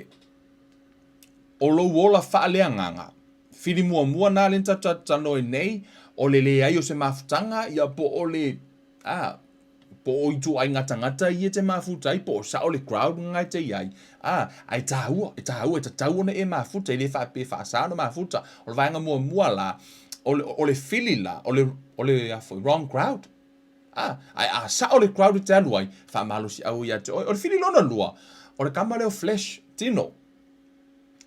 B: o lou ola faaleagaga, Fili muamua na lea na tatou talanoa ai nei, o le leai o se mafutaga, ia po o le, a, po o ituaiga tagata ia e te mafuta ai, po o sao le crowd nga e te i ai, a, a e tāua, e tāua, e tatau ona e mafuta, e le faapea e faasa ona mafuta. O le vaega muamua la, o le, o le fili la, o le, o le, a foi, wrong crowd. A, ae a sao le crowd e te alu ai, faamalosiau ia te oe. O le fili lona lua, o le kama lea o flesh, tino.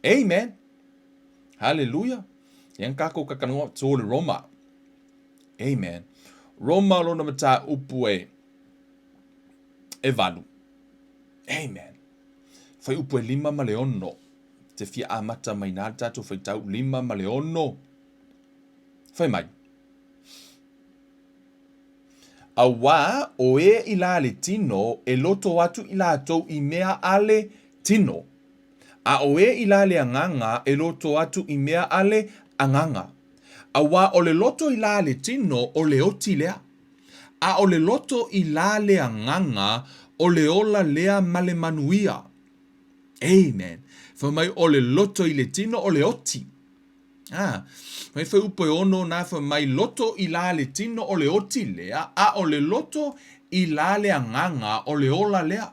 B: Amen. Haleluia. Ia kākou kakanoa tō le Roma. Amen. Roma lona mataupu e e valu. Amen. Whai upu e lima ma le ono. Te fia amata mai nā le tātou whaitau lima ma le ono. Whai mai. Auā o e i la le tino e loto atu i lātou i mea a le tino. A o e i la le agaga e loto atu i mea a le agaga. Auā o le loto i la le tino o le oti lea. A o le loto i la le agaga o le ola lea ma le manuia. Amen. Fai mai o le loto i le tino o le oti. Ah, mai fuaiupu e ono na fai mai loto i la le tino o le oti lea, a o le loto i la le agaga o le ola lea.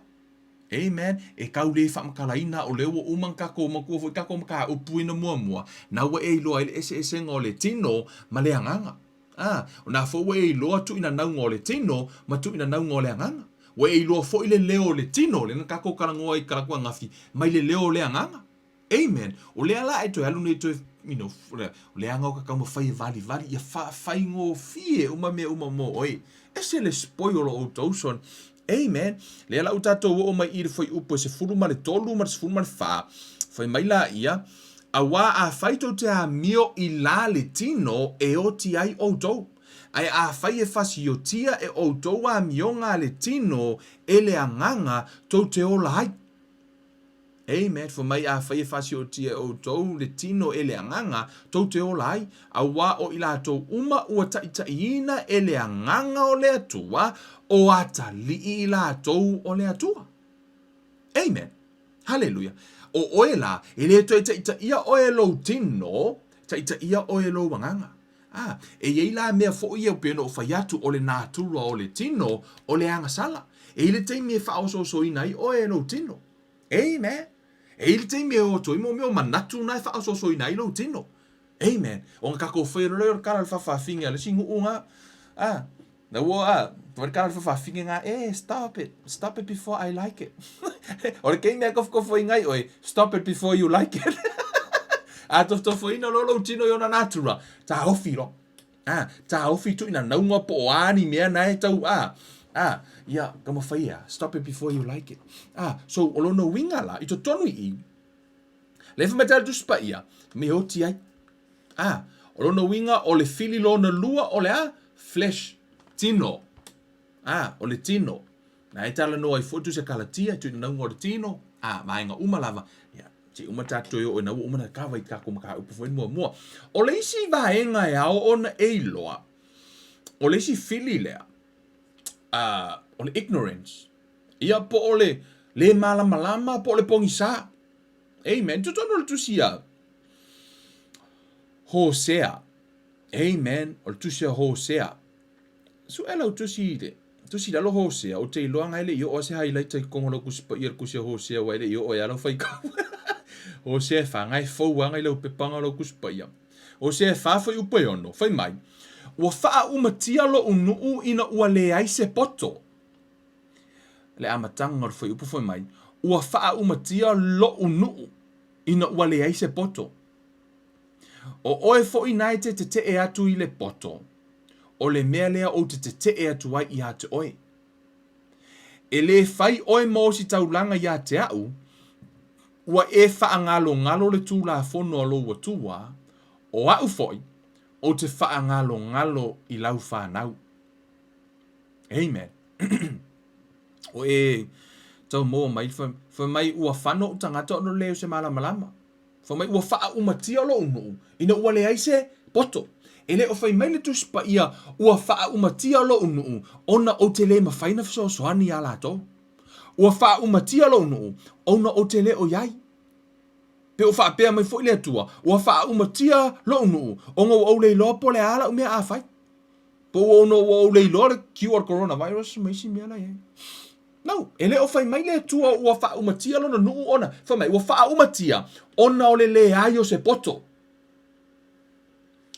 B: Amen. E kau le faamatalaina o lea ua uma ona tatou matua foi tatou mataupu ina muamua, na ua e iloa ai le eseesega o le tino ma le agaga. Ah, o na foi ua e iloa tuuinanauga o le tino ma tuuinanauga o le agaga. Ua e iloa foi le leo o le tino, lea na tatou talanoa i talaatu ananafi, mai le leo o le agaga. Amen. O lea la e toe alu nei toe, you know, o le aga o ka taumafai e valivali ia faafaigofie uma mea uma mo oe. Ese le spoil o lo outou son. Amen. Lea la ua tatou oo mai i le fuaiupu e 13 ma le 14, fai mai laia, Auā afai tou te amio i la le tino e oti ai outou, ae afai e fasiotia e outou amioga a le tino e le agaga tou te ola ai. Amen. Fai mai, Afai e faasiotia e outou le tino e le Agaga, tou te ola ai, auā o i latou uma ua taitaiina e le Agaga o le Atua, o atalii i latou o le Atua. Amen. Haleluia. O oe la, e le toe taitaia oe e lou tino, taitaia oe e lou agaga. A, e i ai la mea foi ia pei ona ou fai atu, o le natura o le tino, o le agasala. E i ai le taimi e faaosoosoina ai oe e lou tino. Amen. E i ai le taimi e o atu ai mo mea o manatu na e faaosoosoina ai lou tino. Amen. Ona tatou faia loa lea o le tala a le faafaafine a le isi nuu na. A, na ua, a, fai le tala a le faafaafine na, eh, stop it, stop it before I like it. o le taimi a tofotofoina ai oe, stop it before you like it. a tofotofoina loa lou tino i ona natura, taofi loa. A, taofi tuuina nauga po o a ni mea na e tau, a, a, ia, taumafai e a, stop it before you like it. A, so, o lona uiga la, i totonu i i, le fai mai tala Tusi Paia, me oti ai. A, o lona uiga o le fili lona lua o le a? Flesh, tino. A, o le tino. Na e talanoa ai foi Tusi a Kalatia, tuuina nauga o le tino, a, vaega uma lava, ia, Se uma tatou e oo ina ua uma ona kava i takou mataupu foi muamua. O le isi vaega e ao ona e iloa, o le isi fili lea, uh, o le ignorance. Ia po o le lē malamalama po o le pogisa. Amen. Totonu o le tusi a Hosea. Amen. O le tusi a Hosea. Suʻe lau tusi i le Tusi i lalo Hosea, ou te iloa na e le i oo lava se hailaita i totonu o lau Tusi Paia i le Tusi a Hosea aua e le i oo ai lava lau faitau. Hosea e fa, na e fou lava na i lau pepaga o lau Tusi Paia. Hosea e fa fuaiupu e ono, fai mai, Ua faaaumatia loʻu nuu ina ua leai se poto. Le amataga o le fuaiupu fai mai, Ua faaaumatia loʻu nuu ina ua leai se poto. O oe foi na e te tetee atu i le poto, o le mea lea ou te tetee atu ai iā te oe. E lē fai oe ma ositaulaga iā te aʻu, ua e faagalogalo le Tulafono a lou Atua, o aʻu foi, ou te faagalogalo i lau fanau. Amen. O e tau maua mai, fai mai ua fano ou tagata ona le o se malamalama. Fai mai ua faaumatia lou nuu ina ua leai se poto. E le o fai mai le Tusi Paia ua faaumatia lou nuu ona ou te le mafai ona fesoasoani iā latou. Ua faaumatia lou nuu ona ou te le o i ai. Pe o faapea mai foi le Atua, ua faaumatia lou nuu ona ua ou le iloa po o le a lau mea a fai. Po ua ona ua ou le iloa le cure o le coronavirus ma isi mea la i ai. No, e le o fai mai le Atua ua faaumatia lona nuu ona, fai mai, ua faaumatia ona o le leai o se poto.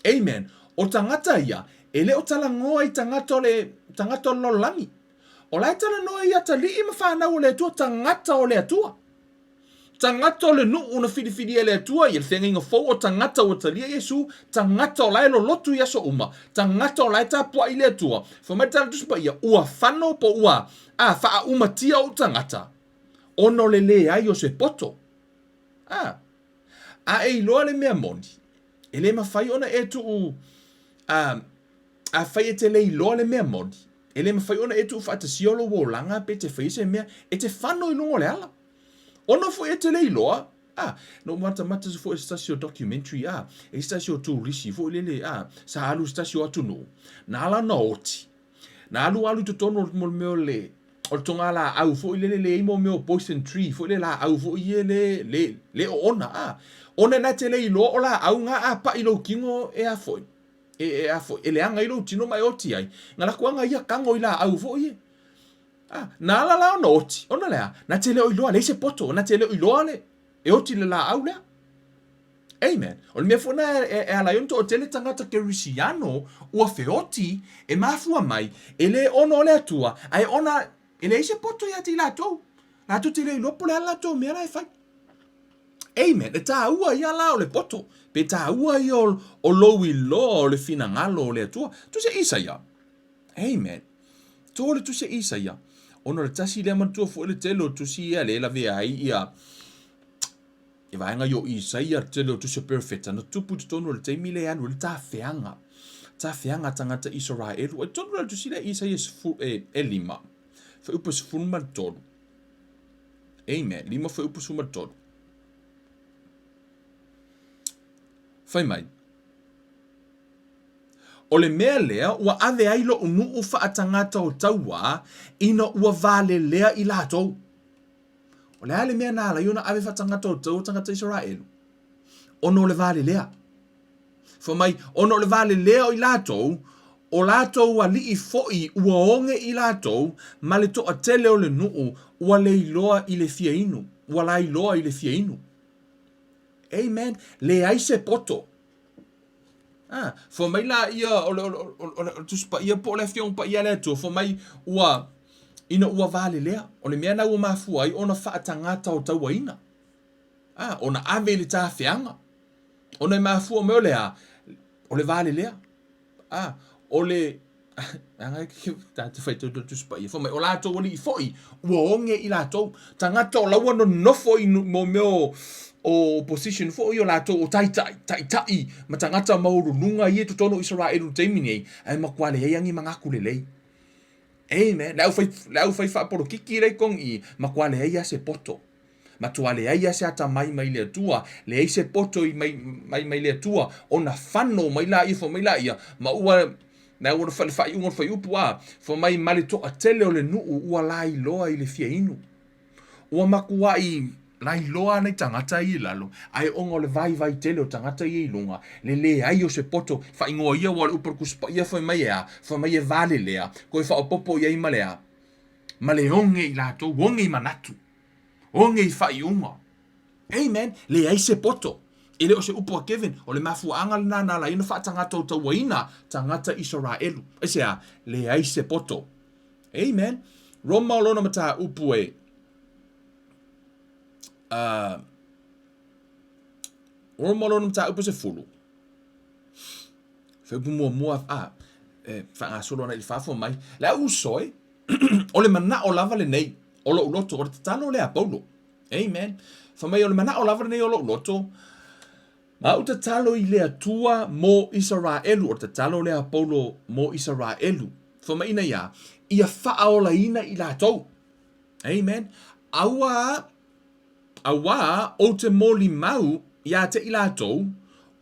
B: Amen. O tagata ia, e le o talanoa i tagata o le, tagata o le lalolagi. O la e talanoa i atalii ma fanau o le Atua, tagata o le Atua. Tagata o le nuu na filifilia e le Atua ia le feagaiga fou o tagata ua talia Iesu, tagata o la e lolotu i aso uma, tagata o la e tapuai i le Atua. Fai mai le Tala Tusi Paia, ua fano po ua, a, faaaumatia ou tagata, ona o le leai o se poto. A, a e iloa le mea moni, e le mafai ona e tuu, a, afai e te le iloa le mea moni, e le mafai ona e tuufaatasia lou olaga pe te faia se mea, e te fano i luga o le ala. Ona foi e te le iloa, A, na ou matamata foi i se tasi o documentary, a, e se tasi o turisi foi lele, a, sa alu i se tasi o atunuu, na ala ona oti, na alualu i totonu o le mea o le, o le togalaau foi lele le i ai mo mea o poison tree foi le laau foi ia le, le, le oona, a, ona na te le iloa o laau na a pai i lou tino e a foi, e, e a foi, e leaga ai lou tino ma e oti ai, na latou aga ia tago i laau foi ia. A, na ala la ona oti, ona le a? Na te le o iloa, leai se poto, na te le o iloa le, e oti le laau lea. Amen. O le mea foi na e, e ala ai ona toatele tagata kerisiano ua feoti e mafua mai, e le ono o le Atua, ae ona e leai se poto ia te i latou. Latou te le iloa po o le a le latou mea la e fai. Amen. E tāua ia la o le poto, pe tāua ia o, o lou iloa o le finagalo o le Atua. Tusi e Isaia. Amen. Tō le tusi a Isaia, ona o le tasi lea manatua foi le tele o tusi ia le lavea ai ia e vaega i o Isaia le tele o tusi o perofeta na tupu i totonu o le taimi lea e alu ai le tafeaga tafeaga a tagata Isaraelu. Ai totonu la le tusi lea Isaia e, e lima fuaiupu 13. Amen. Lima fuaiupu 13. Fai mai. O le mea lea ua ave ai loʻu nuu faatagata o tauā ina ua valelea i latou. O le a le mea na ala ai ona ave faatagata o taua tagata Isaraelu? Ona o le valelea. Fai mai, ona o le valelea o i latou, o latou alii foi ua oge i latou, ma le toatele o le nuu ua leiloa i le fia inu, ua lailoa i le fia inu. Amen. Leai se poto. Ah, fai mai la ia o le, o le, o le, o le Tusi Paia po o le Afioga Paia a le Atua, fai mai ua, ina ua valelea, o le mea na ua mafua ai ona faatagata o tauaina. Ah, ona ave i le tafeaga. Ona e mafua mai o le a? O le valelea. Ah, o le, Leaga e ta te faitau i le Tusi Paia, fai mai, o latou alii foi, ua oge i latou. Tagata o la ua nonofo i mo mea o, o position foi o latou o taitai, taitai ma tagata maualuluga ia i totonu o Isaraelu i le taimi nei, ae matua leai lava ni manatu lelei. Amen. Le au fai, le au fai faapolokiki la i totonu i i, matua leai lava se poto. Matua leai lava se atamai mai le Atua, leai se poto i mai, mai, mai le Atua, ona fano mai laia, fai mai laia, ma ua, na ua le faaiuga o le fuaiupu, a, fai mai ma le toatele o le nuu ua lailoa i le fia inu. Ua matuai lailoa nai tagata ia i lalo, ae ona o le vaivai tele o tagata ia i luga, le leai o se poto, faaigoa ia ua o le upu a le Tusi Paia fai mai e a, fai mai e valelea, toe faaopoopo i ai ma le a, ma le oge i latou, oge i manatu. Oge i faaiuga. Amen. Leai se poto. E le o se upu a Kevin, o le mafuaaga lena na ala ai ona faatagata o tauaina tagata Isaraelu. Aisea? Leai se poto. Amen. Roma o lona mataupu e uh, Roma o lona mataupu e sefulu. Fuaiupu muamua, a, e faagasolo ana i le fafo mai. Le au uso e, o le manao lava lenei o lou loto, o le tatalo lea a Paulo. Amen. Fai mai, o le manao lava lenei o lou loto, ma au tatalo i le Atua mo Isaraelu, o le tatalo lea a Paulo mo Isaraelu. Fai mai ina ia, ia faaolaina i latou. Amen. Aua, auā ou te molimau iā te i latou,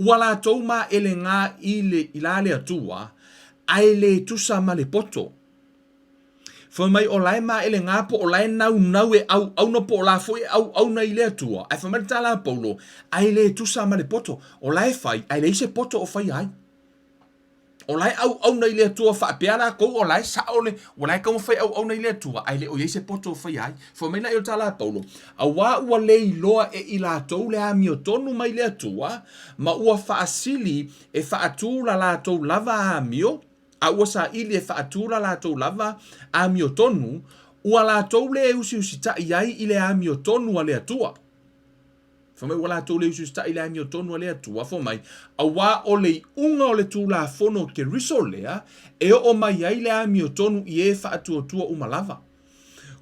B: ua latou maʻelegā i le, i la le Atua, ae le tusa ma le poto. Fai mai o la e maʻelegā po o la e naunau e ʻauʻauna po o la foi e ʻauʻauna i le Atua, ae fai mai le tala a Paulo, ae le tusa ma le poto. O la e fai, ae leai se poto o faia ai. O la e ʻauʻauna i le Atua faapea lakou o la e saʻo le, ua la e taumafai e ʻauʻauna i le Atua, ae le o i ai se poto o faia ai. Fai mai laia o le tala a Paulo, Auā ua le iloa e i latou le amiotonu mai le Atua, ma ua faasili e faatū la latou lava amio, a ua saili e faatū la latou lava amiotonu, ua latou le usiusitaʻi ai i le amiotonu a le Atua. Fai mai ua latou le usiusitaʻi i le amiotonu a le Atua, fai mai, auā o le iuga o le Tulafono o Keriso lea e oo mai ai le amiotonu i e faatuatua uma lava.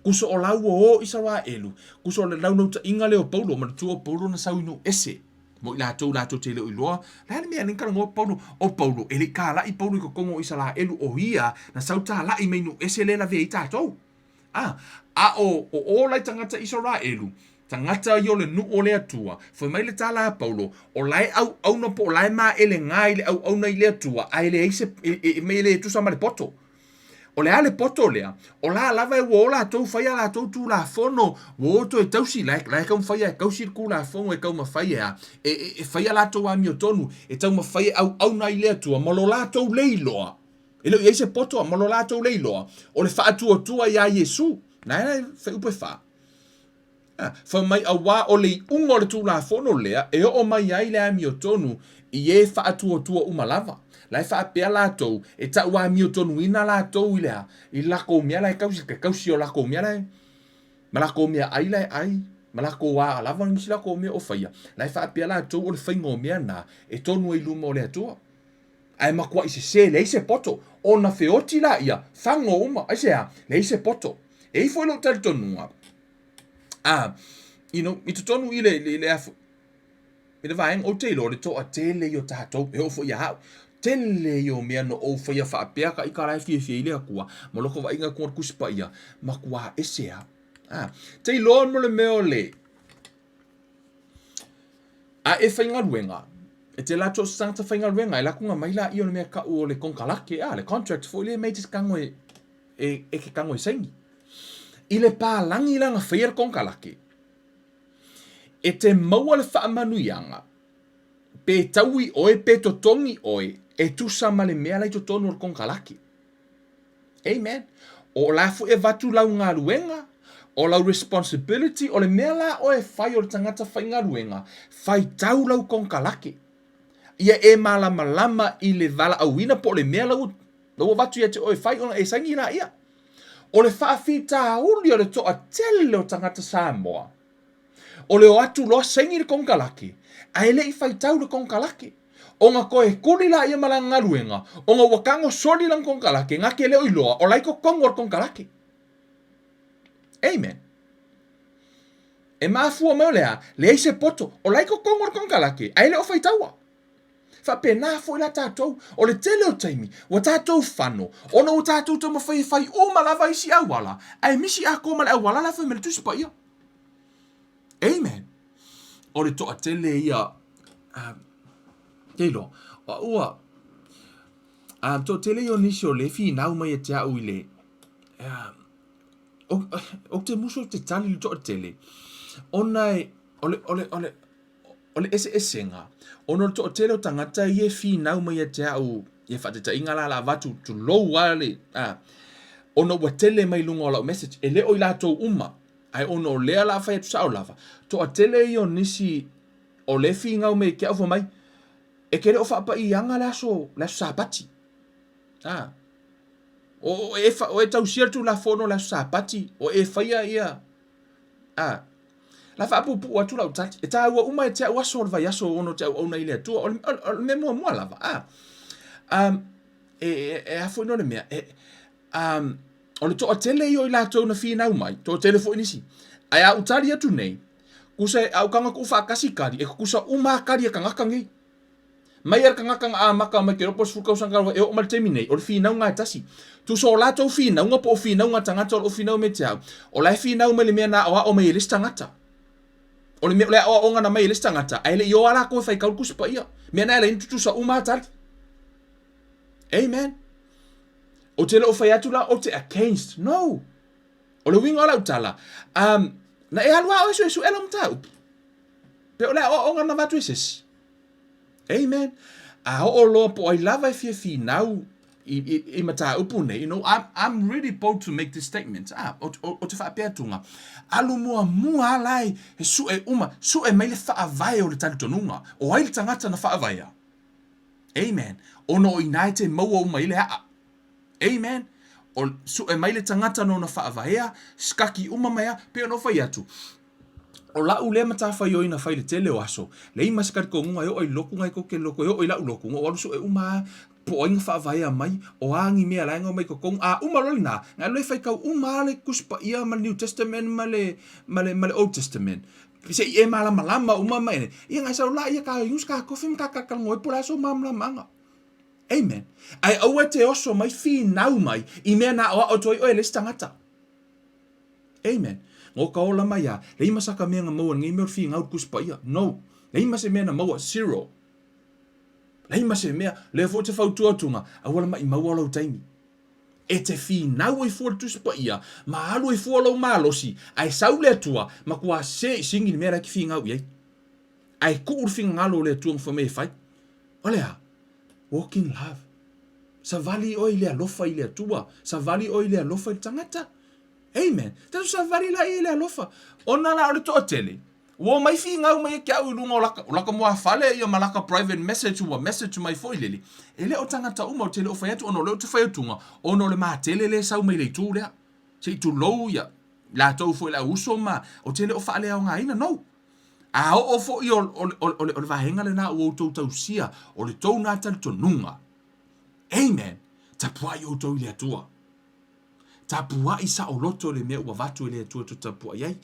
B: Kuso o la ua o Isaraelu, kuso o le launautaiga lea o Paulo, manatua o Paulo na sau i nuu ese mo i latou latou te le o iloa, le a le mea e talanoa Paulo, o Paulo, e le i tālaʻi Paulo i totonu o Isaraelu, o ia na sau tālaʻi mai nuu ese lea e lavea ai tatou. A, a o, o o lai tagata Isaraelu, Tagata ia o le nuu o le Atua, fai mai le tala a Paulo, o la e auauna po o la e maelega i le auauna i le Atua, ae leai se, e, e, e le tusa ma le poto. O le a le poto lea? O la lava e ua o latou fai a latou tulafono, ua o toe tausi, la e, la e taumafai e tausi le tulafono e taumafai e a, e, e, e fai a latou amiotonu, e taumafai e auauna i le Atua ma lo latou le iloa. E le o i ai se poto ma lo latou le iloa, o le faatuatua iā Iesu. Na e fai upu e fa. Fai mai, Auā o le iuga o le Tulafono lea e oo mai ai le amiotonu i e faatuatua uma lava. La e faapea latou, e tauamiotonuina latou i le a? I lakou mea la e tausi, ke tausi o lakou mea la e, ma lakou mea ai la e ai, ma lakou aa lava nisi lakou mea o faia. La e faapea latou o le faiga o mea na e tonu ai i luma o le Atua. Ae matuai sese, leai se poto. Ona feoti laia, fago uma. Aisea? Leai se poto. E i ai foi lou talitonuga, a, you know, i totonu i le, i le, i le vaega, ou te iloa le toatele i o tatou, e oo foi ia au, tele i o mea no ou faia faapea ka ika la e fiafia i le Atua, ma loko vaaiga atu o le Tusi Paia, matua ese lava. A, te iloa mo le mea o le, a e faigaluega, e te la so o se tagata faigaluega, e lakuga mai laia o le mea tau o le konekarate, a, le contract foi lea e mea e te tago e, e, e te tago e saini. I le palagi la na faia le konekarate, e te maua le faamanuiaga, pe taui oe pe totogi oe e tusa ma le mea la i totonu o le konekarate. Amen. O la foi e avatu lau galuega, o lau responsibility, o le mea la oe e fai o le tagata faigaluega, faitau lau konekarate. Ia e malamalama i le valaauina po o le mea la ua la ua avatu ia te oe e fai ona e saini laia. O le faafitauli o le toatele o tagata Samoa, o le o atu loa saini le konekarate, ae le i faitau le konekarate. Ona toe kuli laia ma lana galuega, ona ua tago soli lana konekarate, na te le o iloa o la i totonu o le konekarate. Amen. E mafua mai o le a? Leai se poto, o la i totonu o le konekarate, ae le o faitaua. Faapena foi la tatou, o le tele o taimi, ua tatou fano, ona ua tatou taumafai e fai uma lava isi auala, ae misi atoa ma le auala la e fai mai le Tusi Paia. Amen. O le toatele ia, uh, te iloa, ua, uh, toatele ia o nisi o le finau mai e te au i le, uh, o, te musu te tali le toatele, ona e, o le, o le, o le, O le eseesega, ona o le toatele o tagata ia e finau mai ia te au, ia faataitaiga la la avatu, tulou lava le, a, ona ua tele mai luga o lau message, e le o i latou uma, ae ona o lea la fai atu sao lava, toatele ia o nisi o lea e finau mai ia te au fai mai, e te le o faapaiaga le aso, le aso Sapati. A, o, o e, o e tausia le Tulafono o le aso Sapati, o e faia ia, A. La faapuupuu atu lau tali. E tāua uma e te au aso o le vaiaso ona o te auauna i le Atua. O le, o le mea muamua lava. A. Um, e, e, e a foi no le mea. E, um, o le toatele ia o i latou na finau mai, toatele foi nisi. Ae a ou tali atu nei, kusa e, a ou kanga ku'u faatasi kali, e kusa uma a kali a kangaka nei. Mai a le kangaka na amata mai te ropo sefulu tausaga talu ai e oo mai le taimi nei, o le finauga e tasi. Tusa o latou finauga po o finauga a tagata o lo o finau mai te au, o la e finau mai le mea na aoao mai e le isi tagata. O le mea o le aoaoga na mai e le isi tagata, ae le i o a latou e faitau le Tusi Paia. Mea na e ala ai ona tutusa uma a tali. Amen. Ou te le o fai atu la ou te against. No. O le uiga o lau tala, um, na e alu a oe e suesuʻe lau mataupu. Pe o le aoaoga na avatu e se isi. Amen. A oo loa po o ai lava e fia finau i, i, i mataupu nei, you know, I'm, I'm really bold to make this statement. Ah, o, o, o te faapea atuga, alu muamua a la e, e suʻe uma, suʻe mai le faavae o le talitonuga. O ai le tagata na faavaea? Amen. Ona o i ina e te maua uma ai le aʻa. Amen. O, suʻe mai le tagata nona faavaea, sikaki uma mai a, pei ona ou fai atu, O la'u lea matafaioi na fai i le tele o aso, leai ma se talitonuga e oo ai i le lotu na e tou te loto e oo i la'u lotu, na ou alu su'e uma a po o ai na faavaea mai, o a ni mea la e na omai i totonu, a uma loa lena, na alu e faitau uma a le Tusi Paia ma le New Testament ma le, ma le, ma le Old Testament, se i e malamalama uma ma e, ia na e sau la ia ta inu se ta kofi ma ta talatalanoa ai po o le a sou malamalamaga. Amen. Ae aua e te oso mai finau mai i mea na aoao atu ai oe e le isi tagata. Amen. Ngo ka ola mai a, leai ma saka mea na maua nei mea o le finau le Tusi Paia. No. Leai ma se mea na maua, zero. Leai ma se mea, lea foi te fautua atuga, aua le maimau lou taimi. E te finau ai fua le Tusi Paia, ma alu ai fua lou malosi, ae sau le Atua, matua se i sigi le mea la e te finau i ai. Ae tuu le finagalo o le Atua na fai mai e fai. O le a? Walk in love. Savali oe i le alofa i le Atua. Savali oe i le alofa i le tagata. Amen. Tatou savali laia i le alofa. Ona la o le toatele, ua omai finau mai ia te au i luga o laka, o laka muafale ia ma laka private message ua message mai foi lele. E le o tagata uma ou te le o fai atu ona o lea ou te fai atuga ona o le matele lea e sau mai le itu lea. Se i tulou ia latou foi le au uso ma ou te le o faaleaogaina. No. A oo foi o, o, o, o, le, o le vaega lena ua outou tausia, o le tou na talitonuga. Amen. Tapuai outou i le Atua. Tapuai saoloto le mea ua avatu e le Atua tou te tapuai ai.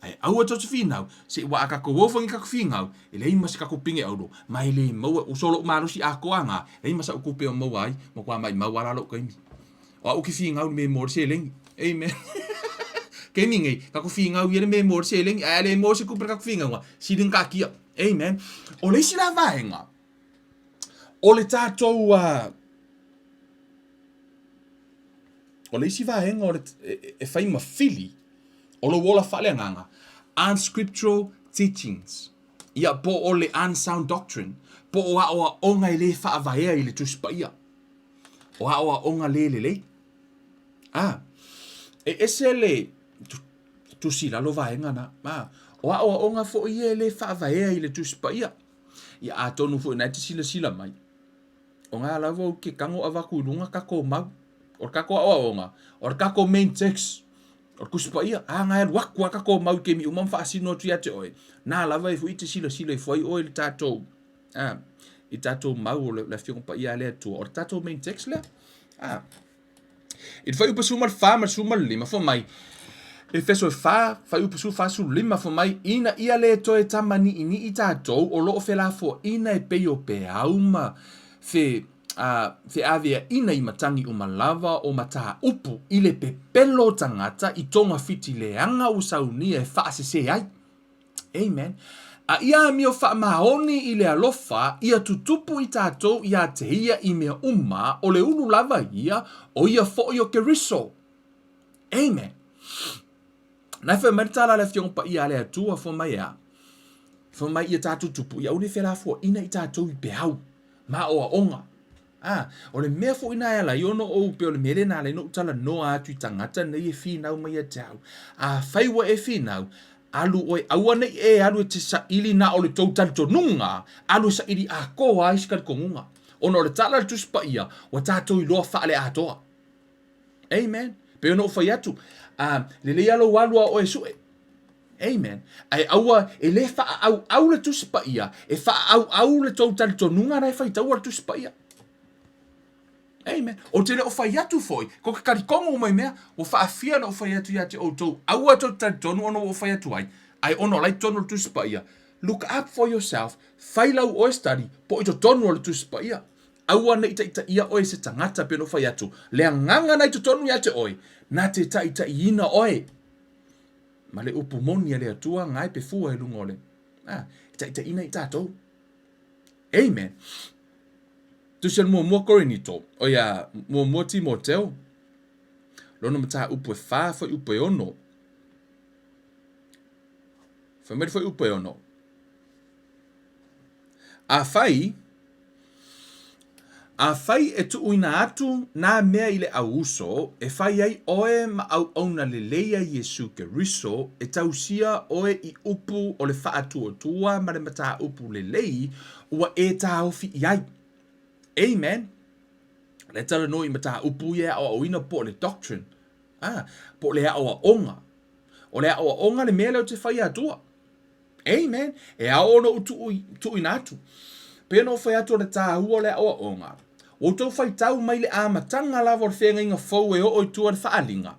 B: Ae aua tou te finau, se i ua a kakou o foi ni kakou finau, e leai ma se kakou pine auro, ma e le maua, ua solo malosi atoa nga, leai ma sa'u tupe o maua ai, matua maimau a la lou taimi. O a'u ke finau le me mo le seleni. Amen. Taimi nei, kakou finau ia le me mo le seleni, ae a le maua se tupe le kakou finauga, sili ona taatia. Amen. O le isi la vaega, o le tatou, uh, O le isi vaega o le, e, e fai ma fili o lou ola faaleagaga, unscriptural teachings, ia po o le unsound doctrine, po o aoaoga e le faavaea i le Tusi Paia. O aoaoga le lelei. A, e ese le tusi lalo vaega na. A, o aoaoga foi ia e le faavaea i le Tusi Paia. Ia atonu foi na e te silasila mai. O ngā lava o ke tango avatu i luga tatou mau. O le tatou aoaoga, o le tatou main text, o le Tusi Paia, a na e alu atu a tatou mau i taimi uma ma faasino atu ia te oe, na lava e foi te silasila ifo ai oe i le tatou, a, i tatou mau o le, le Afioga Paia a le Atua, o le tatou main text lea. A. I le fuaiupu 14 ma le 15, fai mai, Efeso e 4, fuaiupu 45, fai mai, Ina ia le toe tamaniʻiniʻi tatou o lo o felafoaiina e pei o peau ma fe, a, feaveaʻina i matagi uma lava o mataupu i le pepelo o tagata i togafiti leaga ua saunia e faasese ai. Amen. A ia amio faamaoni i le alofa, ia tutupu i tatou iā te ia i mea uma, o le ulu lava ia, o ia foʻi o Keriso. Amen. Na e fai mai le tala a le Afioga Paia a le Atua, fai mai e a? Fai mai ia tatou tupu, ia aua ne i felafoaiina i tatou i peau, ma aoaoga. A, o le mea foi na e ala ai ona ou pei o le mea lea na ala ai ona ou talanoa atu i tagata nei e finau mai ia te au. Afai ua e finau, alu oe, aua ne i e alu e te saili na o le tou talitonuga, alu e saili atoa ai se talitonuga. Ona o le tala a le Tusi Paia, ua tatou iloa faale-atoa. Amen. Pei ona ou fai atu, a, lelei lava lou alu a oe e sue. Amen. Ae aua, e le faaauau le Tusi Paia, e faaauau le tou talitonuga na e faitaua le Tusi Paia. Amen. Ou te le o fai atu foi, ko ke talitonu uma i mea, ua faafia ona ou fai atu ia te outou, aua tou te talitonu ona ua ou fai atu ai, ae ona o la e i totonu o le Tusi Paia. Look up for yourself, fai lau oe study, po i totonu o le Tusi Paia. Aua ne i taitaia oe e se tagata pei ona ou fai atu, le agaga na i totonu ia te oe, na te taitaiina oe. Ma le upu moni a le Atua ngae pe fua i luga o le, a, e taitaiina i tatou. Amen. Tusi o le muamua Korinito, o ia muamua Timoteo, lona mataupu e 4, fuaiupu e 6. Fai mai le fuaiupu e 6. Afai, afai e tuuina atu nā mea i le auuso, e fai ai ʻoe ma auauna lelei a Iesū Keriso, e tausia ʻoe i upu o le faatuatua ma le mataupu lelei ua e taofi i ai. Amen. Le talanoa i mataupu ia e aoaoina po o le doctrine, ah, po o le aoaoga. O le aoaoga le mea lea ou te fai atua. Amen. E ao ona ou tuuina atu. Pei ona ou fai atu o le tāua o le aoaoga. Ua outou faitau mai le amataga lava o le feagaiga fou e oo i tua i le faaaliga.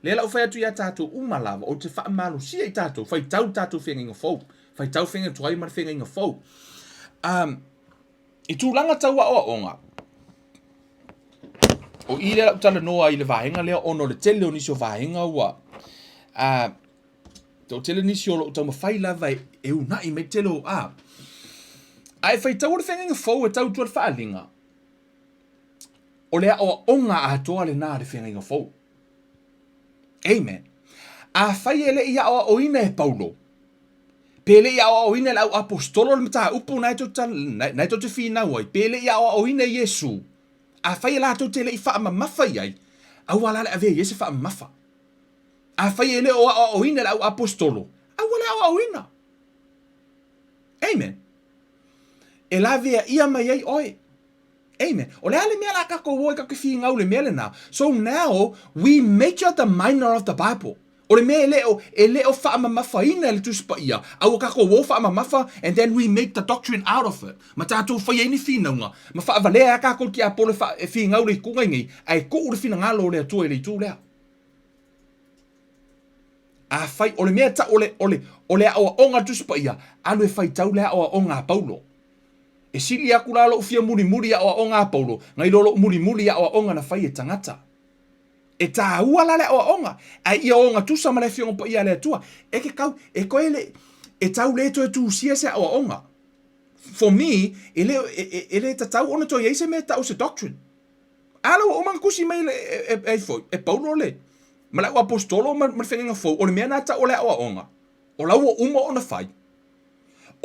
B: Lea la ou fai atu iā tatou uma lava, ou te faamalosia i tatou, faitau le tatou feagaiga fou. Faitau feagaiga tuai ma le feagaiga fou. Um, I tulaga tau aoaoga, o i lea lau talanoa i le vaega lea ona o le tele o nisi o vaega ua A, toatele nisi o lo o taumafai lava e, e una'i mai tele o a. A e faitaua le feagaiga fou e tau tua le faaaliga, o le aoaoga atoa lena a le feagaiga fou. Amen. Afai e le i aoaoina e Paulo, pe le i aoaoina e le au aposetolo le mataupu na e tou te finau ai, pe le i aoaoina e Iesu, afai e latou te le i faamamafa i ai, aua la le avea i ai se faamamafa. Afai e le o aoaoina e le au aposetolo, aua le aoaoina. Amen. E laveaia mai ai oe. Amen. O le a le mea o le a tatou o ai tatou te finau i le mea lena? So now we major the minor of the Bible. O le mea e le o, e le o faamamafaina e le Tusi Paia, a ua tatou o faamamafa and then we make the doctrine out of it. Ma tatou fai ai ni finauga, ma faavalea ai tatou i le tiapolo e, fa, e finau le itu nei, ae tuu le finagalo o le Atua i le itu lea. Afai, o le mea tau o le, o le, o le aoaoga a le Tusi Paia, alu e faitau le aoaoga a Paulo. E sili aku la lou fia mulimuli i aoaoga a Paulo, nai lo lou mulimuli i aoaoga na fai e tagata. E tāua la le aoaoga, ae ia ogatusa ma le Afioga Paia a le Atua. E ke kau, e koe le, e tau le toe tusia se aoaoga. For me, e le, e, e, e le tatau ona toe i ai se mea e tau se doctrine. A la ua uma ona tusi mai e, e, e, e, e Paulo le, ma le auaposetolo ma, ma le feagaiga fou, o le mea na tau o le aoaoga, o la ua uma ona fai.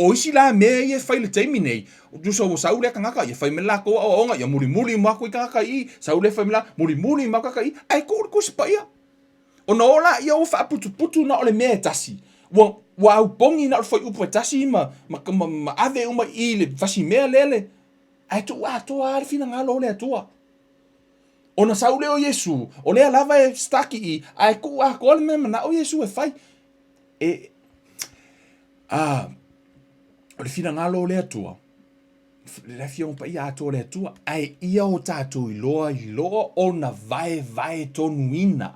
B: O isi la mea ia e fai i le taimi nei, tusa ua sau lea tagata, ia fai mai le latou aoaoga, ia mulimuli uma atu i tagata i i, sau lea fai mai la, mulimuli uma atu tagata i i, ae tuu le Tusi Paia. Ona o laia ua faaputuputu na o le mea e tasi, ua, ua aupogi na o le fuaiupu e tasi ma, ma, ma, ma ave uma i i le fasimea lea le, ae tuu atoa lava le finagalo o le Atua. Ona sau lea o Iesu, o lea lava e stuck i i, ae tuu atoa le mea manao Iesu e fai. E, a, o le finagalo o le Atua, le Afioga Paia atoa o le Atua, ae ia o tatou iloa iloa ona vaevae tonuina.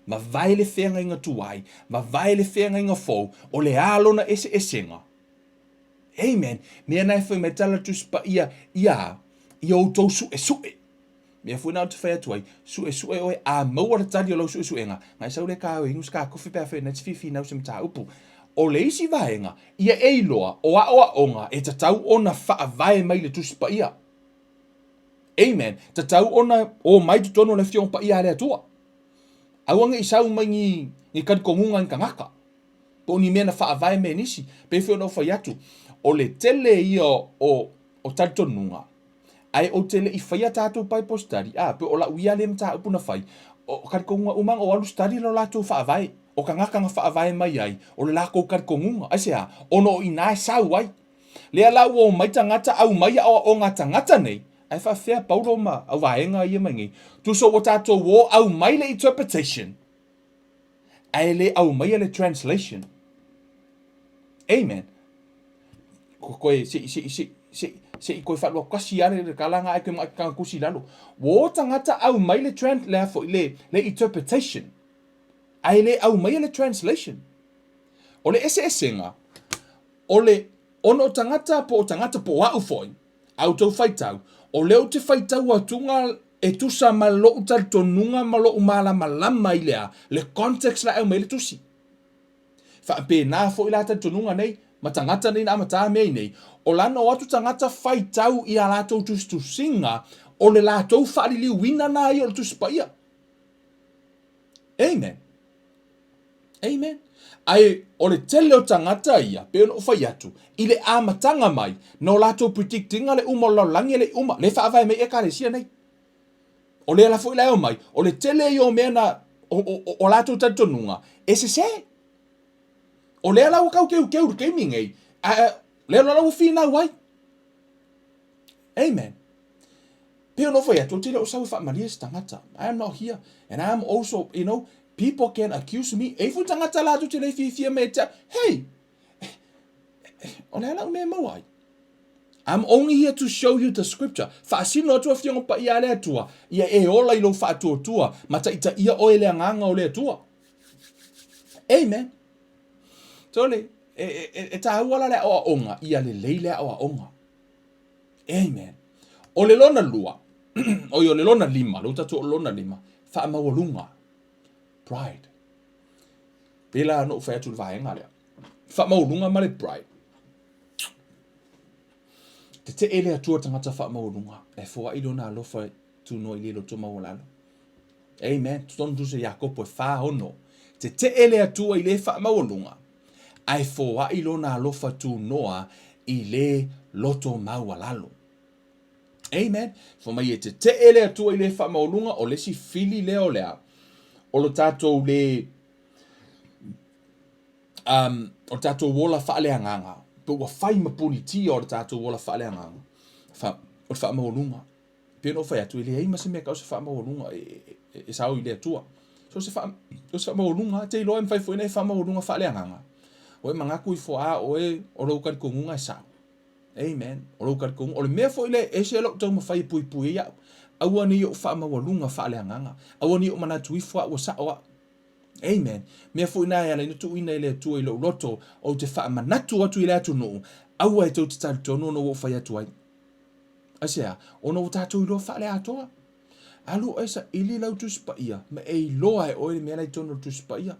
B: Mavae le feagaiga tuai, mavae le feagaiga fou, o le a lona eseesega. Amen. Mea na e fai mai tala Tusi Paia ia, ia outou suesue. Mea foi na ou te fai atu ai, suesue oe a maua le tali o lau suesuega, na e sau lea ka inu se ka kofi pe afai na te fifinau se mataupu. O le isi vaega, ia e iloa o aoaoga e tatau ona faavae mai le Tusi Paia. Amen. Tatau ona o mai totonu o le Afioga Paia a le Atua. Aua ne i sau mai ni, ni talitonuga ni tagata. Po o ni mea na faavae mai e nisi. Pei foi ona ou fai atu, o le tele ia o, o talitonuga, ae ou te le i faia tatou Bible study, a, pe o lau ia lea mataupu na fai, o talitonuga uma na ou alu study lo latou faavae. O tagata na faavae mai ai, o le latou talitonuga. Aisea? Ona o i ina e sau ai. Lea la ua omai tagata aumai aoaoga a tagata nei, ae faafefea Paulo ma au vaega ia mai nei, tusa ua tatou o aumai le interpretation, ae le aumaia le translation. Amen. Ko koe se se se se se i koe whaalua kasi ale le kalanga ai koe mai kanga kusi lalo. Wo tangata au mai le trans le afo le le interpretation. Ae le aumaia le translation. O le eseesega, o le ona o tagata po o tagata po o a'u foi, a outou faitau, o lea ou te faitau atuga e tusa ma lo'u talitonuga ma lo'u malamalama i le a, le context la e aumai ai le tusi. Faapena foi la talitonuga nei ma tagata nei na amata mea i nei, o lana o atu tagata faitau i a latou tusitusiga, o le latou faaliliuina na ia o le Tusi Paia. Amen. Amen. Ae o le tele o tagata ia, pei ona ou fai atu, i le amataga mai, na o latou predict ina le uma o le lalolagi e le i uma, lea e faavae mai Ekalesia nei. O lea la foi la e omai, o le tele ia o mea na, o, o, o latou talitonuga, e sese. O lea la ua tau teuteu i le taimi nei, ae lea la ua finau ai. Amen. Pei ona ou fai atu, ou te le o sau e faamalie se tagata. I am not here. And I am also, you know, people can accuse me. E i foi tagata latou te le fiafia mai e te, hey, o le a lau mea e maua ai? I'm only here to show you the scripture. Faasino atu Afioga Paia a le Atua, ia e ola i lou faatuatua, ma taitaia oe i le agaga o le Atua. Amen. So le, e, e, e, e tāua la le aoaoga, ia lelei le aoaoga. Amen. O le lona lua, oi o le lona lima, lou tatou o le lona lima, faamaualuga. Pride. Pēlā na ou fai atu i le vaega lea. Faamaualuga ma le pride. Teteʻe le Atua tagata faamaualuga, e foai lona alofa tunoa i le loto maualalo. Amen. Totonu tusi a Iakopo e 4:6. Teteʻe le Atua i le faamaualuga, ae foai lona alofa tunoa i le loto maualalo. Amen. Fai mai e teteʻe le Atua i le faamaualuga, o le isi fili lea o le a? O lo tatou le um, o le tatou ola faaleagaga, pe ua fai ma punitia o le tatou ola faaleagaga, fa, o le faamaualuga. Pei ona ou fai atu, e leai ma se mea tau se faamaualuga e, e, e, e sao i le Atua. So se, fa, o se faamaualuga, te iloa e mafai foi ona e faamaualuga faaleagaga. O e manatu ifo a oe o lou talitonuga e sao. Amen. O lou talitonuga. O le mea foi lea e ese lou taumafai e puipui ai au. Aua ne i ou faamaualuga faaleagaga. Aua ne i ou manatu ifo au ua sao au. Amen. Mea foi na e ala ai ona tuuina e le Atua i lou loto, ou te faamanatu atu i le atunuu, aua e tou te talitonu ona ua ou fai atu ai. Aisea? Ona ua tatou iloa faaleatoa. Alu oe saili lau Tusi Paia, ma e iloa e oe le mea la i totonu o le Tusi Paia.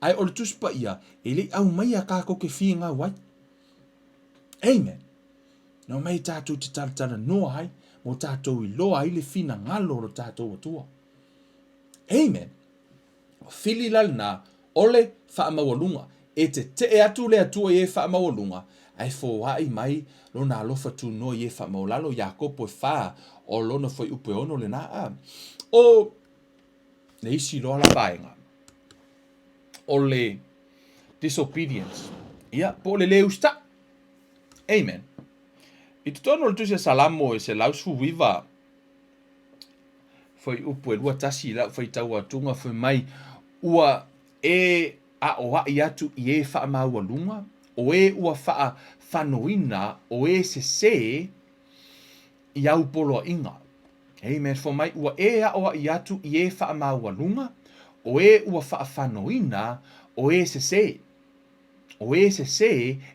B: Ae o le Tusi Paia, e le i aumaia tatou te finau ai. Amen. Na omai tatou te talatalanoa ai, mo tatou iloa ai le finagalo o lo tatou Atua. Amen. Fili la lena, o le faamaualuga. E teteʻe atu le Atua i e faamaualuga, ae foai mai lona alofa tunoa i e faamaualalo, Iakopo e fa, o lona fuaiupu e ono lena. A o le isi loa la vaega, o le disobedience, ia, po o le le usitai. Amen. I totonu o le Tusi a Salamo e 119, Fuaiupu e 21 i lau faitau atuga fai mai, Ua e aoaʻi atu i e faamaualuga, o e ua faafanoina, o e sesē i au poloaiga. Amen. Fai mai, Ua e aoaʻi atu i e faamaualuga, o e ua faafanoina, o e sesē. O e sesē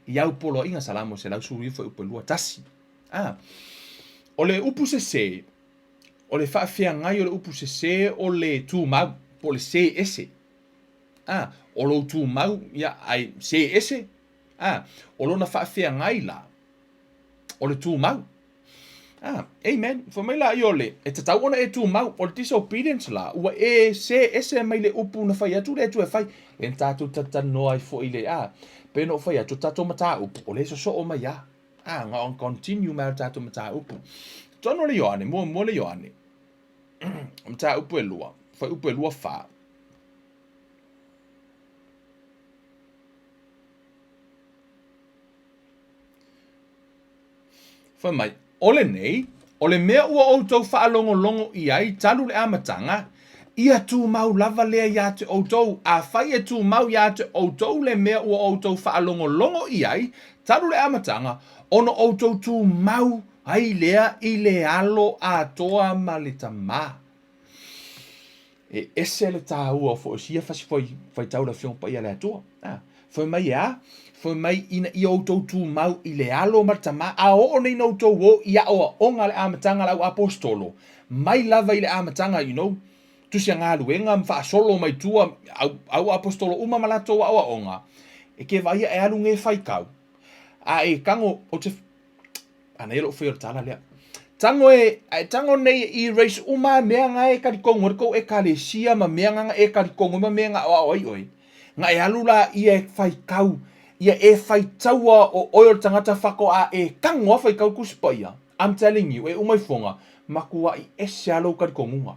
B: i au poloaiga, Salamo 119 fuaiupu e 21. A. O le upu sesē, o le faafeagai o le upu sesē o le tumau, po o le sē ese. A, o lou tumau, ia, ae sē ese. A, o lona faafeagai la, o le tumau. A, amen. Fai mai la ia o le, e tatau ona e tumau, o le disobedience la, ua e sē ese mai le upu na fai atu le Atua e fai. Lea na tatou talatalanoa ai foi i le, a, pei ona ou fai atu, o tatou mataupu, o lea e sosoo mai lava. A, na ona continue mai le tatou mataupu. Totonu o le Ioane, muamua le Ioane, o mataupu e lua, fuaiupu e lua fa. Fai mai, o lenei, o le mea ua outou faalogologo i ai talu le amataga, ia tumau lava lea iā te outou. Afai e tumau iā te outou le mea ua outou faalogologo i ai talu le amataga, ona outou tumau ai lea i le alo atoa ma le Tama. E ese le tāua o foi o sia fasi foi faitau le Afioga Paia a le Atua. A, fai mai e a? Fai mai ina ia outou tumau i le alo ma le Tama, a oo nei na outou o i aoaoga a le amataga a le au aposetolo, mai lava i le amataga, you know, tusi a galuega ma faasolo mai tua, au, au aposetolo uma ma latou aoaoga, e ke vaia e alu ge faitau, a e tago, ou te, ana ia lou fai o le tala lea. Tago e, a e tago nei e erase uma mea nga e talitonu ai le tou ekalesia ma mea nga e talitonu ai ma mea na aoao ai oe. Na e alu la ia e faitau, ia e faitaua o oe o le tagata faatoa e tago a faitau Tusi Paia. I'm telling you, e uma ifoga, matuai ese a lou talitonuga.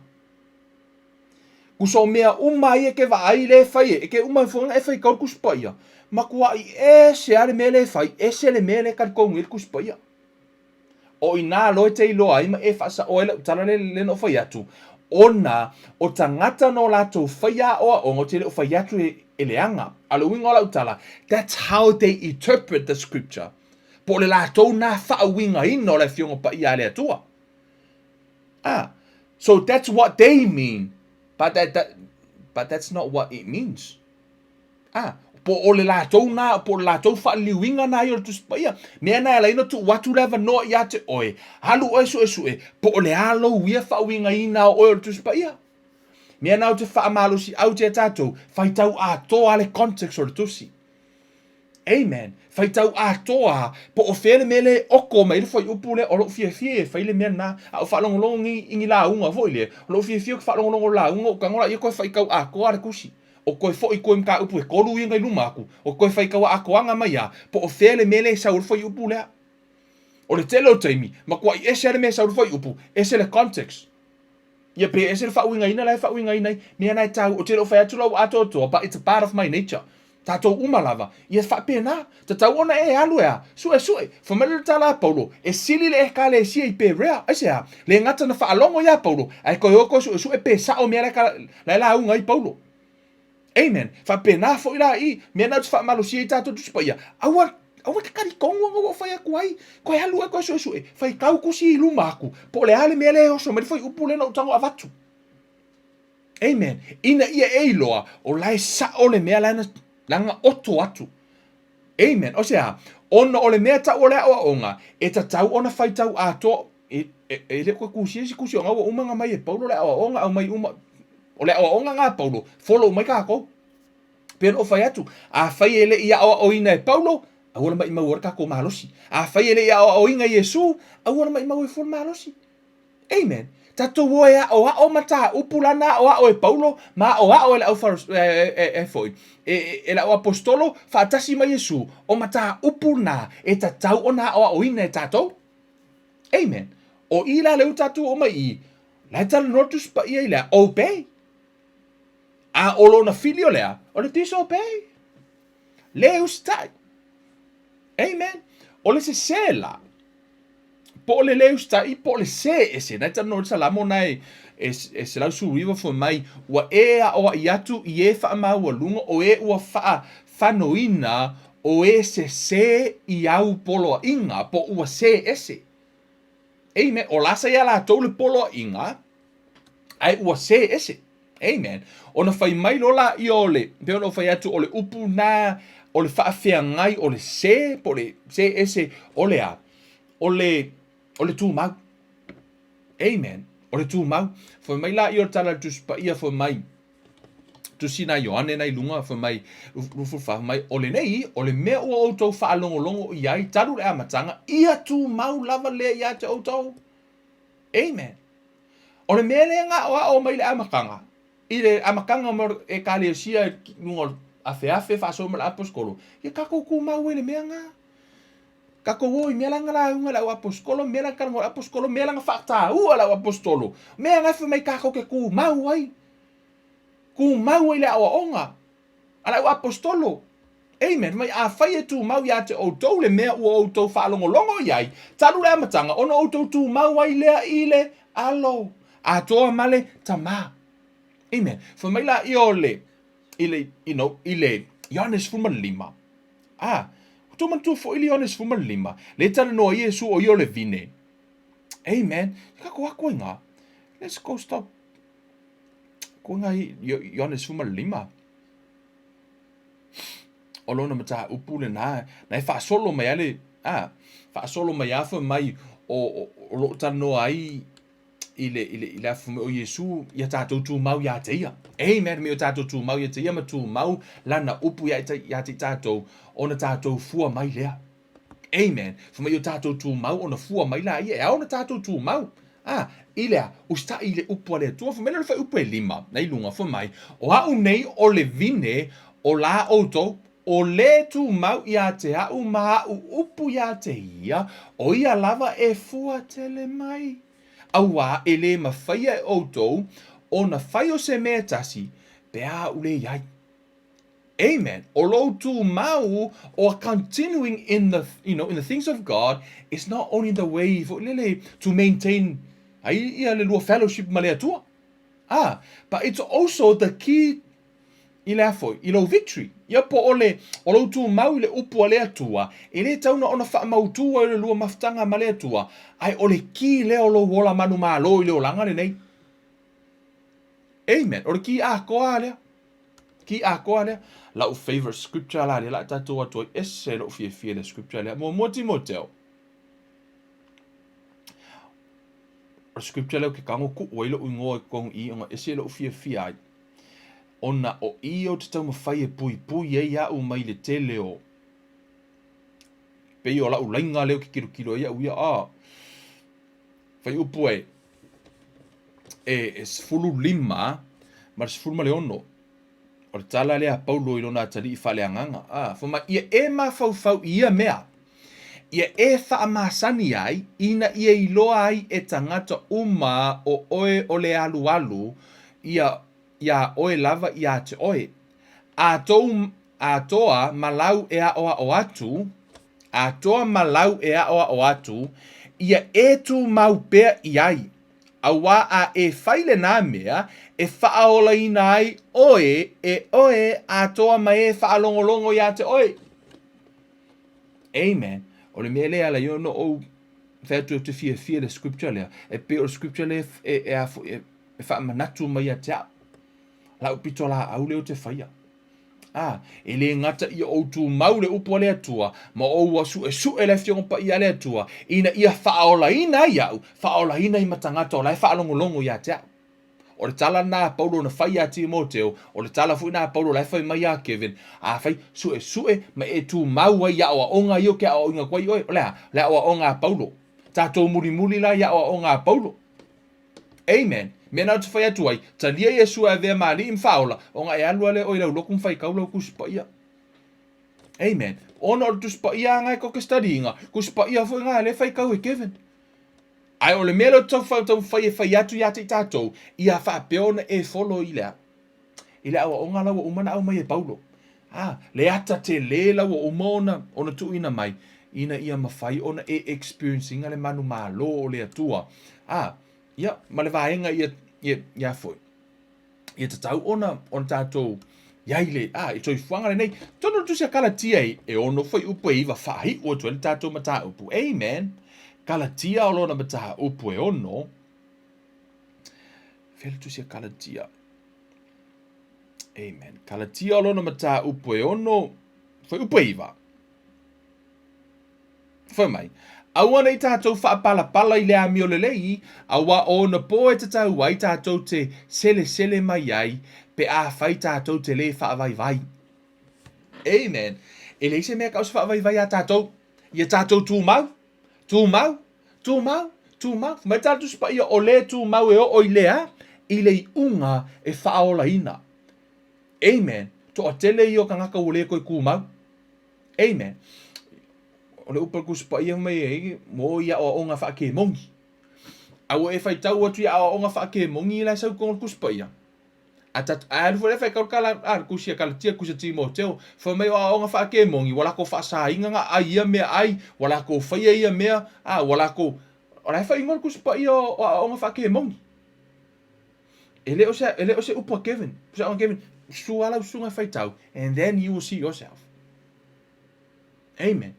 B: Kusa o mea uma ia ke vaai le fai e, e ke uma ifoga e faitau le Tusi Paia, matuai ese a le mea le fai, ese le mea le talitonu i ai le Tusi Paia. O i nā loa e te iloa ai ma e faasaoa ai lau tala le, le na ou fai atu, ona o tagata no latou faia aoaoga, ou te le o fai atu e, e leaga. A o le uiga o lau tala, that's how they interpret the scripture. Po o le latou nā faauigaina o le Afioga Paia a le Atua. Ah, so that's what they mean, but that, that, but that's not what it means. A, po o le latou nā, po o le latou faaliliuina nā ia o le Tusi Paia. Mea nā e ala ai ona tuu atu le avanoa iā te oe, alu oe suesue, po o le a lou ia faauigaina o oe o le Tusi Paia. Mea na ou te faamalosiau tia tatou, faitau atoa le context o le tusi. Amen. Faitau atoa po o fea le mea lea e oko mai ai le fuaiupu lea, o lou fiafia e fai le mea lena. A ou faalogologo i ni lauga foi lea, o lou fiafia ou te faalogologo i lauga ou tago laia toe faitau atoa le tusi. O toe foi koe mataupu e tolu ia na i luma atu, o toe faitau atoaga mai lava po o fea le mea lea e sau ai le fuaiupu lea. O le tele o taimi, matuai ese lava le mea e sau ai le fuaiupu, ese le context. Ia pe ese le faauigaina la e faauigaina ai, mea na e taua, ou te le o fai atu la ua atoatoa, but it's a part of my nature. Tatou uma lava, ia faapena, tatau ona e alu e a, suesue, fai mai le tala a Paulo, e sili le Ekalesia i Perea, aisea? Le gata na faalogo iā Paulo, ae toe o toe suesue pe sao mea la e lauga ai Paulo. Amen. Faapena foi la i mea na ou te faamalosia ai tatou Tusi Paia, aua, aua te talitonu ona ua ou fai atu ai, toe alu oe toe suesue, faitau tusi i luma atu, po o le a le mea lea e oso mai le fuaiupu lea na ou tago avatu. Amen. Ina ia e iloa, o la e sao le mea la e na oto atu. Amen. O se a? Ona o le mea tau o le aoaoga, e tatau ona faitau atoa, e, e, e le o toe tusia isi tusi o na ua uma ona aumai e Paulo le aoaoga, aumai uma, o le aoaoga na a Paulo, follow mai tatou. Pei ona ou fai atu, afai e le i aoaoina e Paulo, aua le maimau ai le tatou malosi. Afai e le i aoaoina e Iesu, aua le maimau ai fua le malosi. Amen. Tatou o e aoao mataupu la na aoao e Paulo ma aoao e le au e, e, foi, e, e le au aposetolo faatasi ma Iesu, o mataupu na e tatau ona aoaoina e tatou. Amen. O i la lea ua tatou oo mai i i, la e talanoa le Tusi Paia i le a? Obey. A o lona fili o le a? O le disobey. Le usitai. Amen. O le sesē la, po o le le usitai po o le sē ese, na e talanoa i le Salamo na e, e, e 119 fai mai, ua e aoaʻi atu i e faamaualuga o e ua faafanoina o e sesē i au poloaiga, po ua sē ese. Amen. O la sa iā latou le poloaiga, ae ua sē ese. Amen. Ona fai mai loa laia o le, pei ona ou fai atu, o le upu na, o le faafeagai, o le sē, po o le sē ese, o le a? O le, o le tumau. Amen. O le tumau. Fai mai laia o le tala a le Tusi Paia, fai mai, Tusi na Ioane na i luga, fai mai, 24, fai mai, o lenei, o le mea ua outou faalogologo i ai talu le amataga, ia tumau lava lea ia te outou. Amen. O le mea lea na aoao mai le amataga, i le amataga o le Ekalesia i luga o le afeafe faasolo ma le aposetolo, ia tatou tumau ai i le mea na. Tatou o i mea la na lauga le au aposetolo, mea la na talanoa le aposetolo, mea la na faataua le au aposetolo, mea na e fai mai tatou te tumau ai. Tumau ai le aoaoga a le au aposetolo. Amen. Mai afai e tumau ia te outou le mea ua outou faalogologo i ai, talu le amataga, ona outou tumau ai lea i le alo atoa ma le Tama. Amen. Fai mai laia o le, i le, you know, i le Ioane 15. Ah, ua tou manatua foi le Ioane 15, le talanoa ai Iesu o ia o le vine. Amen. Kako aku ai ngā. Let's go stop. Ko ngā Ioane 15. O lona mataupu lena, na e faasolo mai a le, a, faasolo mai a fai mai o, o, o loo talanoa ai i le, i le, i le afu mai o Iesu ia tatou tumau ia te ia. Amen. Me o tatou tumau ia te ia ma tumau lana upu ia te, ia te tatou, ona tatou fua mai lea. Amen. Fai mai o tatou tumau ona fua mai laia, e ao ona tatou tumau. A, i le a, usitai i le upu a le Atua, fai mai lea o le fuaiupu e lima, na i luga, fai mai, o a'u nei o le vine o la outou, o le tumau ia te a'u ma a'u upu ia te ia, o ia lava e fua tele mai. Auā e lē mafaia e outou ona fai o se mea e tasi, pe a a'u lē iai. Amen. O lou tumau or continuing in the, you know, in the things of God is not only the way foi lele to maintain ai ia le lua fellowship ma le Atua. Ah, but it's also the key i le a foi, i lou victory. Ia po o le, o lou tumau i le upu a le Atua, e le tau na ona faamautu ai o le lua mafutaga ma le Atua, ae o le key lea o lou ola manumalo i le olaga lenei. Amen. O le key atoa lea. Ki atoa lea. Lau favorite scripture la lea la tatou atu ai ese lou fiafia le scripture lea. Muamua Timoteo. O le scripture lea ou te tago tuu ai lou igoa i totonu i i ona e ese lou fiafia ai. Ona o i ou te taumafai e puipui ai au mai le tele o pei o lau laiga lea ou te tilotilo ai au ia, ah, fuaiupu e e 15 ma le 16. O le tala lea a Paulo i lona atalii faaleagaga, a, fai mai, Ia e mafaufau i ia mea, ia e faamasani ai, ina ia iloa ai e tagata uma o oe o le alualu ia iā oe lava ia te oe. Atoa, atoa ma lau e aʻoaʻo atu, atoa ma lau e aʻoaʻo atu, ia e tumau pea i ai. Auā a e fai lenā mea, e faaolaina ai ʻoe e ʻoe atoa ma e faalogologo iā te ʻoe. Amen. O le mea lea e ala ai ona ou fai atu ou te fiafia i le scripture lea, e pei o le scripture lea e, e, e, e, e faamanatu mai ia te au. Lau pitolaau lea ou te faia. Ā, e le gata ia ou tumau le upu a le Atua, ma ou suesue le Afioga Paia a le Atua, ina ia faaolaina ai au, faaolaina ai ma tagata o la e faalogologo ia te au. O le tala lena a Paulo na fai ia Timoteo, o le tala foi lena a Paulo la e fai mai ia Kevin, afai, suesue ma e tumau ai i aoaoga ia ou te aoaoina atu ai oe. O le a? O le aoaoga a Paulo. Tatou mulimuli la i aoaoga a Paulo. Amen. Mea na ou te fai atu ai, talia Iesu e avea ma Alii ma Faaola, ona e alu a lea oe i lau lotu ma faitau lau Tusi Paia. Amen. Ona o le Tusi Paia a na e tou te study ina, Tusi Paia foi na lea e faitau e Kevin. Ae o le mea lea ou te tau taumafai e fai atu ia te i tatou, ia faapea ona e follow i le a? I le aoaoga la ua uma ona aumai e Paulo. A, le ata tele la ua uma ona, ona tuuina mai, ina ia mafai ona e experience ina le manumalo o le Atua. A, ia, ma le vaega ia, ia, ia foi. Ia tatau ona, ona tatou iai le, a, i soifuaga lenei. Tonu le tusi a Kalatia e, e ono fuaiupu e iva faaiu atu ai le tatou mataupu. Amen. Kalatia o lona mataupu e ono. Fea le tusi a Kalatia? Amen. Kalatia o lona mataupu e ono, fuaiupu e iva. Fai mai, aua nei tātou whaapalapala i le amio lelei, auā o ona pō e tatau ai tātou te selesele mai ai, pe afai tātou te lē whaavaivai. Amen. E leai se mea kau se whaavaivai a tātou. Ia tātou tūmau, tūmau, tūmau, tūmau. Fai mai tā le Tusi Paia, o lē tūmau e oo i le a, i le iuga e whaaolaina. Amen. Toatele ia o tagata ua le toe tumau. Amen. O le upu a le Tusi Paia fai mai e mo i aoaoga faakemoni. A ua e faitau atu i aoaoga faakemoni la e sau i totonu o le Tusi Paia. A tat, a alu foi lea faitau le kala, a le Tusi a Kalatia, Tusi a Timoteo, fai mai o aoaoga faakemoni, ua latou faasāina na ai ia mea ai, ua latou faia ia mea, a ua latou, o la e fai igoa le Tusi Paia o aoaoga faakemoni. E le o se, e le o se upu a Kevin. Se a Kevin, sua lau susuga e faitau, and then you will see yourself. Amen.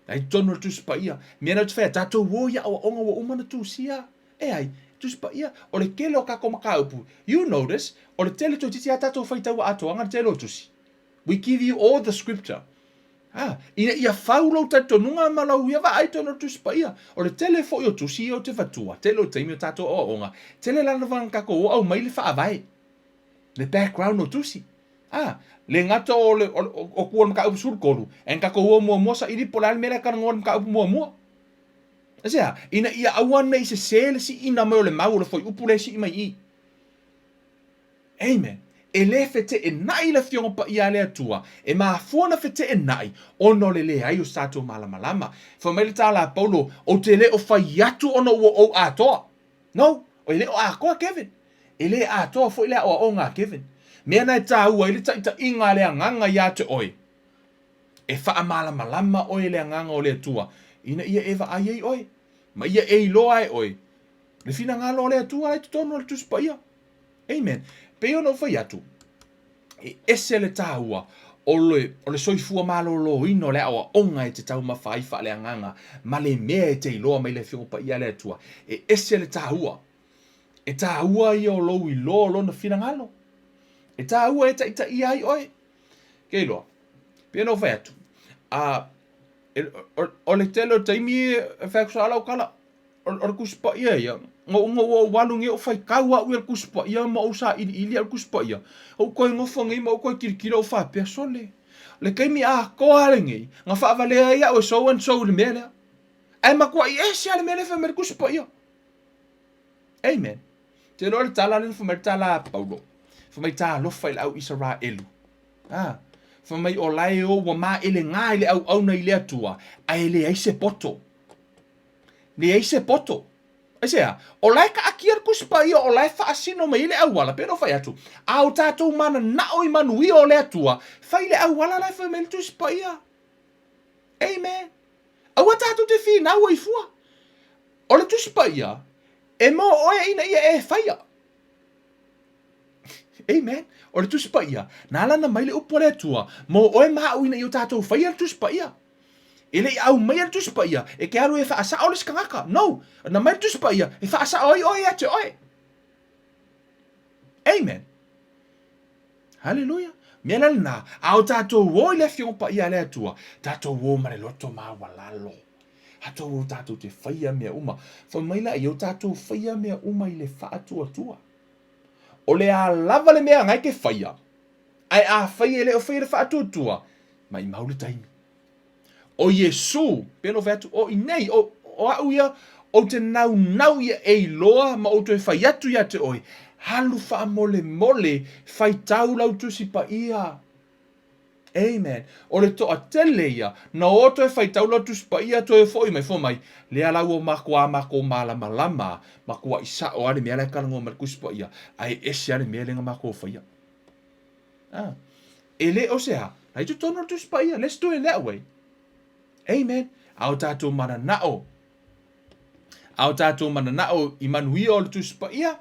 B: Ai tonu le Tusi Paia. Mea na ou te whai a tātou o ia aoaoga ua uma na tusia. E ai, Tusi Paia, o le tele o kākou mataupu. You notice, o le tele toeitiiti a tātou faitaua atoaga le tele o tusi. We give you all the scripture. Ā, ina ia whau lou talitonuga ma lou ia vaai tonu o le Tusi Paia. O le tele foi o tusi ia o te vatua, tele o taimi o tatou aoaoga, tele lava na tatou o aumai le faavae, le background o tusi. Ā, le gata o le, o, o, o tua o le mataupu 13, e na tatou o muamua saili po o le a le mea la e talanoa i le mataupu muamua. Aisea? Ina ia aua ne i sesē le siina mai o le mau o le fuaiupu lea e sii mai i i. Amen. E le feteenai le Afioga Paia a le Atua, e mafua ona feteenai ona o le leai o se tatou malamalama. Fai mai le tala a Paulo, Ou te le o fai atu ona ua ou atoa. No, e le o atoa Kevin. E le atoa foi le aoaoga a Kevin. Mea na e tāua ai le taitaiga a le Agaga ia te oe. E faamalamalama oe e le Agaga o le Atua, ina ia e vaai ai oe, ma ia e iloa ai oe le finagalo o le Atua la i totonu o le Tusi Paia. Amen. Pei ona ou fai atu, e ese le tāua o le, o le soifua malōlōina o le aoaoga e te taumafa ai faaleagaga ma le mea e te iloa mai le Afioga Paia a le Atua. E ese le tāua. E tāua ia o lou iloa o lona finagalo. E tāua e taitaia ai oe. Ke iloa. Pei ona ou fai atu, a, e, o, o le tele o taimi e fai atu sao lau tala. O le Tusi Paia ia, na ou, na ou alu nei ou faitau au ia le Tusi Paia ma ou sailiili au i le Tusi Paia, ou toe nofo nei ma ou toe tilotilo ou faapea, Sole, le taimi atoa lava lenei, na faavalea ai au e so and so i le mea lea. Ae matuai ese lava le mea lea e fai mai le Tusi Paia. Amen. Te iloa le tala lea na fai mai le tala a Paulo. Fai mai talofa i le au Isaraelu. Ah, fai mai o la e o ua maelega i le auauna i le Atua, ae leai se poto. Leai se poto. Aisea? O la e kaatia le Tusi Paia, o la e faasino mai ai le auala, pei ona ou fai atu, a o tatou mananao i manuia o le Atua, fai le auala la e fai mai ai le Tusi Paia. Amen. Aua tatou te finau ai fua. O le Tusi Paia, e mo oe ina ia e faia. Amen. O le Tusi Paia, na ala ona mai le upu a le Atua, mo oe ma au ina ia o tatou faia le Tusi Paia. E le i aumaia le Tusi Paia e te alu e faasao le isi tagata. No. Na mai le Tusi Paia e faasao ai oe ia te oe. Amen. Haleluia. Mea la lena, a o tatou o i le Afioga Paia a le Atua, tatou o ma le loto maualalo. Tatou o tatou te faia mea uma. Fai mai la ia o tatou faia mea uma i le faatuatua. O le a lava le mea na e te faia, ae afai e le o faia i le faatuatua, maimau le taimi. O Iesu, pei ona ou fai atu, o i nei, o, o au ia, ou te naunau ia e iloa ma ou toe fai atu ia te oe, alu faamolemole, faitau lau Tusi Paia. Amen. O le toatele ia, na o toe faitau lau Tusi Paia, toe foi mai, fai mai, lea la ua matua matou malamalama, matuai sao lava le mea la e talanoa mai le Tusi Paia, ae ese lava le mea lea na matou faia. Ah. E le o se a, la i totonu o le Tusi Paia. Let's do it that way. Amen. A o tatou mananao, a o tatou mananao i manuia o le Tusi Paia,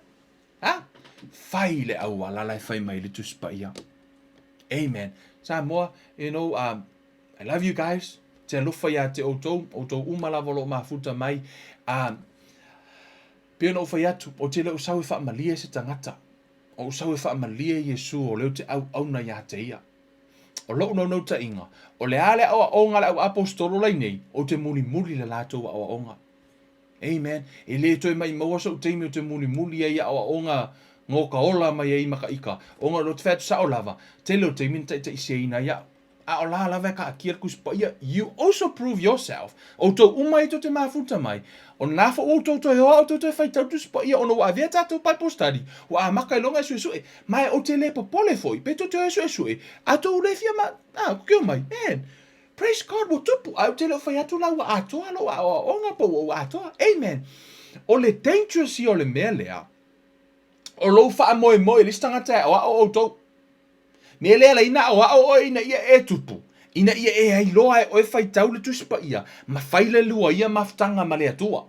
B: ha? Fai le auala la e fai mai le Tusi Paia. Amen. Samoa, you know, um, I love you guys. Te alofa ia te outou, outou uma lava o lo o mafuta mai. Um, pei ona ou fai atu, ou te le o sau e faamalie se tagata. O ou sau e faamalie Iesu o lea ou te auauna ia te ia. O lou naunautaiga, o le a le aoaoga a le auaposetolo lai nei, ou te mulimuli le latou aoaoga. Amen. E le toe maimau'a so'u taimi ou te mulimuli ai i aoaoga gokaola mai ai ma ka ika, ona o lea ou te fai atu sa'o lava, tele o taimi na taitaiseseina ai a'u. A o la lava e kaatia le Tusi Paia, you also prove yourself, outou uma ia tou te mafuta mai, o lena foi ua outou toe o a outou toe faitau Tusi Paia ona ua avea tatou Bible study, ua amata ai loa ona e suesue. Ma e ou te le popole foi, pe tou te o e suesue, a tou le fia ma, a, kio mai, man, praise God, ua tupu, ae ou te le o fai atu la ua atoa lou aoaoga po ua ou atoa. Amen. O le dangerous ia o le mea lea, o lou faamoemoe i le isi tagata e aoao outou. Mea lea laina aoao oe ina ia e tupu, ina ia e ailoa e oe faitau le Tusi Paia ma fai le lua ia mafutaga ma le Atua.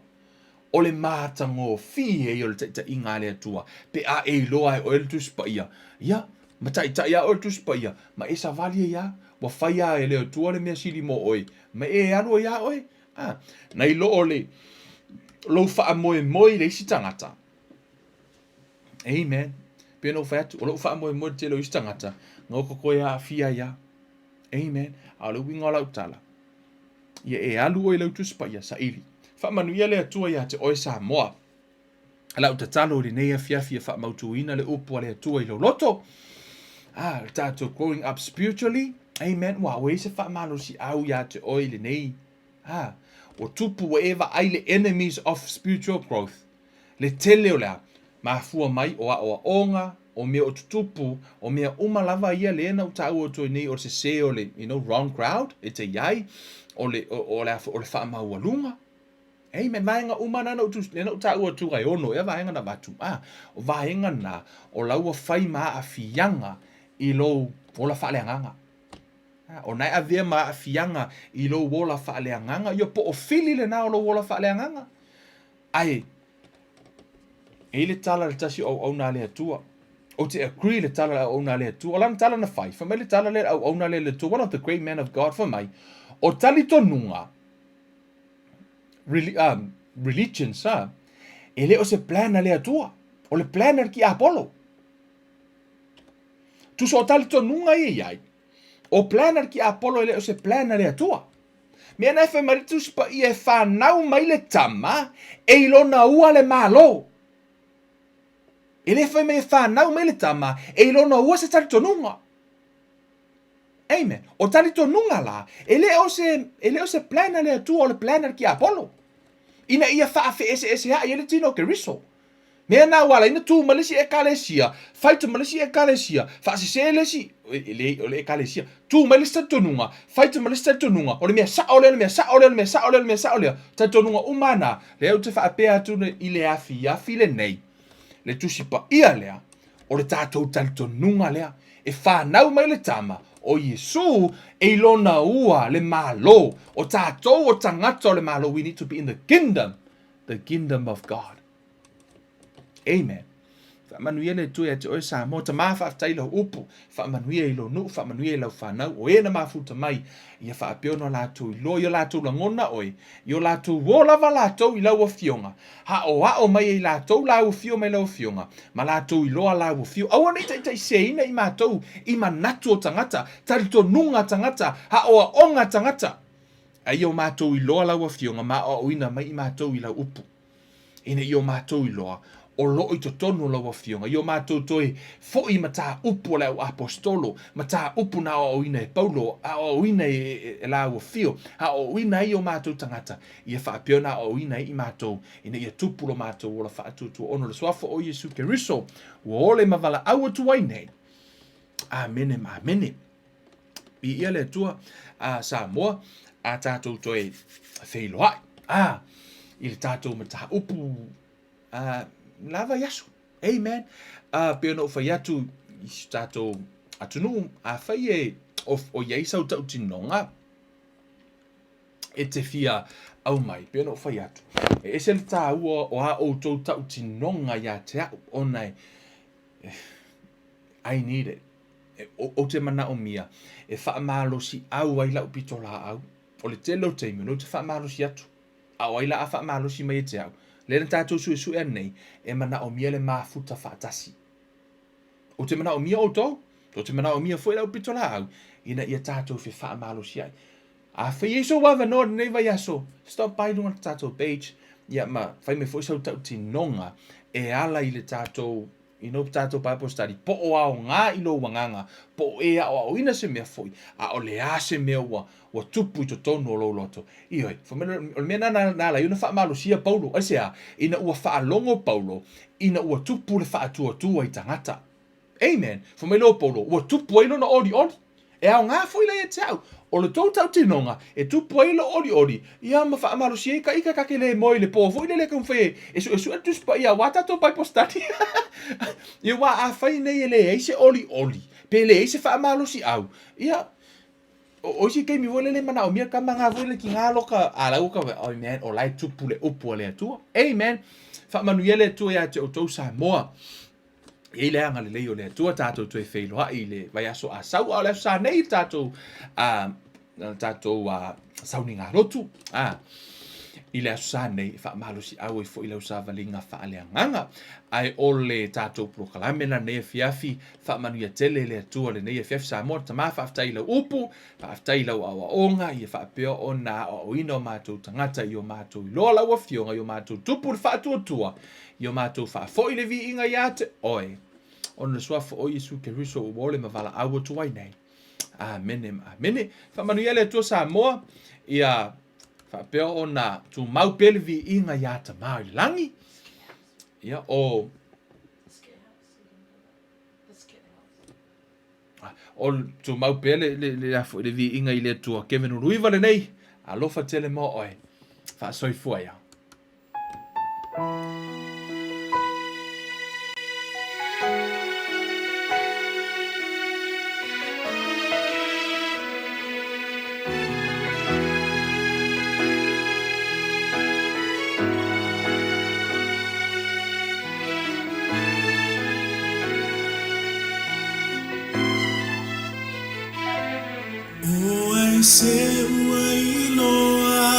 B: O le matagofie ia o le taitaiga a le Atua pe a e iloa e oe le Tusi Paia, ia, ma taitai a oe le Tusi Paia, ma e savali ai a, ua fai a e le Atua le mea sili mo oe, ma e alu ai a oe. A, nai lo o le lou faamoemoe i le isi tagata, Amen. Pei ona ou fai atu, o lou faamoemoe i le tele o isi tagata, na ota toe aafia ai lava. Amen. A o le uiga o lau tala, ia e alu oe i lau Tusi Paia, saili. Faamanuia le Atua ia te oe Samoa. Lau tatalo i lenei afiafi e faamautuina le upu a le Atua i lou loto. Ah, le tatou growing up spiritually. Amen. Ua ua i ai se faamalosiau ia te oe i lenei. Ah, ua tupu ua e vaai le enemies of spiritual growth. Le tele o le a mafua mai o aoaoga, o mea o tutupu, o mea uma lava ia lea na ou taua atu ai nei o le sese o le, you know, wrong crowd e te i ai, o le, o, o le a o le faamaualuga. Amen. Vaega uma na na ou, lea na ou taua atu ai ono ea vaega na avatu. Ah, o vaega na, o la ua fai ma aafiaga i lou ola faaleagaga. Ah, o na e avea ma aafiaga i lou ola faaleagaga. Ia po o fili lena o lou ola faaleagaga. Ae, e i le tala le tasi o auauna a le Atua. Ou te agree le tala le auauna a le Atua. O lana tala na fai, fai mai le tala lea le auauna lea le Atua, one of the great men of God, fai mai, o talitonuga, um, religions, ha, e le o se plan a le Atua. O le plan a le tiapolo. Tusa o talitonuga ia i ai, o plan a le tiapolo e le o se plan a le Atua.
D: Mea na e fai mai le Tusi Paia e fanau mai le tama e i lona ua le Malo. E le fai mai e fanau mai le tama e i lona ua se talitonuga. Amen. O talitonuga la, e le o se, e le o se plan a le Atua, o le plan a le tiapolo. Ina ia faafeeseeseaʻi ai le tino o Keriso. Mea na ua ala ai ona tu mai le isi ekalesia, faita ma le isi ekalesia, faasese le isi, e leai, o le ekalesia, tu mai le isi talitonuga, faita ma le isi talitonuga, o le mea sao lea, o le mea sao lea, o le mea sao lea, o le mea sao lea, talitonuga uma na, lea ou te faapea atu i le afiafi lenei, le Tusi Paia lea, o le tatou talitonuga lea, e fanau mai le Tama, o Iesu, e i lona ua le Malo, o tatou o tagata o le Malo, we need to be in the kingdom, the kingdom of God. Amen. Faamanuia le Atua ia te oe Samoa. Tama faafetai i lau upu. Faamanuia i lou nuu, faamanuia i lau fanau. O e na mafuta mai, ia faapea ona latou iloa i o latou lagona oe, i o latou o lava latou i lau afioga. Aoao mai e i latou lau afio mai lau afioga, ma latou iloa lau afio. Aua ne i taitaiseseina i matou i manatu o tagata, talitonuga tagata, aoaoga tagata. A ia o matou iloa lau Afioga ma aoaoina mai i matou i lau upu, ina ia o matou iloa o loo i totonu o lau Afioga, ia o matou toe foi i mataupu a le au aposetolo, mataupu na aoaoina e Paulo, aoaoina e lau Afio, aoaoina ai o matou tagata, ia faapea ona aoaoina ai i matou, ina ia tupu lo matou ola faatuatua ona o le Suafa o Iesu Keriso, ua ole ma valaau atu ai nei. Amene ma amene. Viia le Atua a Samoa a tatou toe feiloai a i le tatou mataupu a la vaiaso. Amen. A pei ona ou fai atu i si tatou atunuu, afai e o, o i ai sau tautinoga e te fia aumai, pei ona ou fai atu, e ese le tāua o a outou tautinoga ia te au, ona e, I need it. Ou te manaomia e faamalosiau ai lau pitolaau. O le tele o taimi, o lea ou te faamalosi atu. A o ai la a faamalosi mai e te au? Lea na tatou suesuea nei, e manaomia le mafuta faatasi. Ou te manaomia outou, ou te manaomia foi lau pitolaau, ina ia tatou fefaamalosi ai. Afai e i ai sou avanoa i lenei vaiaso, stop by i luga o le tatou page, ia ma fai mai foi sau tautinoga e ala i le tatou you know, tatou Bible study, po o aoga i lou agaga, po o e aoaoina se mea foi, a o le a se mea ua, ua tupu i totonu o lou loto. Ioe, fai mai, o le mea na, na ala ai ona faamalosia Paulo, aisea? Ina ua faalogo Paulo, ina ua tupu le faatuatua i tagata. Amen. Fai mai lea o Paulo, ua tupu ai lona olioli. E aoga foi la ia te au. O le tou tautinoga, e tupu ai lou olioli, ia ma faamalosi ai ka ika ka ke le moe i le po foi lele e taumafai e, e suesue le Tusi Paia aua tatou Bible study. Ia aua afai nei e leai se olioli, pe leai se faamalosiau, ia, o, o isi taimi foi lele e manaomia ka maga foi lele kiga loka, a lau ka, oh man, o la e tupu le upu a le Atua. Amen. Faamanuia le Atua ia te outou Samoa. E i ai le agalelei o le Atua tatou toe feiloai i le vaiaso a sau, a o le aso sa nei le tatou, tatou sauniga lotu. I le aso sa nei e faamalosiau ai foi lau savaliga faaleagaga. Ae o le tatou polokalame la lenei afiafi, faamanuia tele le Atua lenei afiafi Samoa. Tama, faafetai i lau upu, faafetai i lau aoaoga, ia faapea ona aoaoina o matou tagata i o matou iloa lau Afioga, i o matou tupu le faatuatua, I o matou faafoi le viiga ia te oe, ona le suafa o Iesu Keriso ua ole ma valaau atu ai nei. Amene ma amene. Faamanuia le Atua Samoa, ia faapea ona tumau pea le viiga ia Tama i le lagi. Ia o o tumau pea le, le, le, le, le viiga i le Atua. Kevin Uluiva lenei, alofa tele mo oe. Faasoifua ia.
A: O ai se ua iloa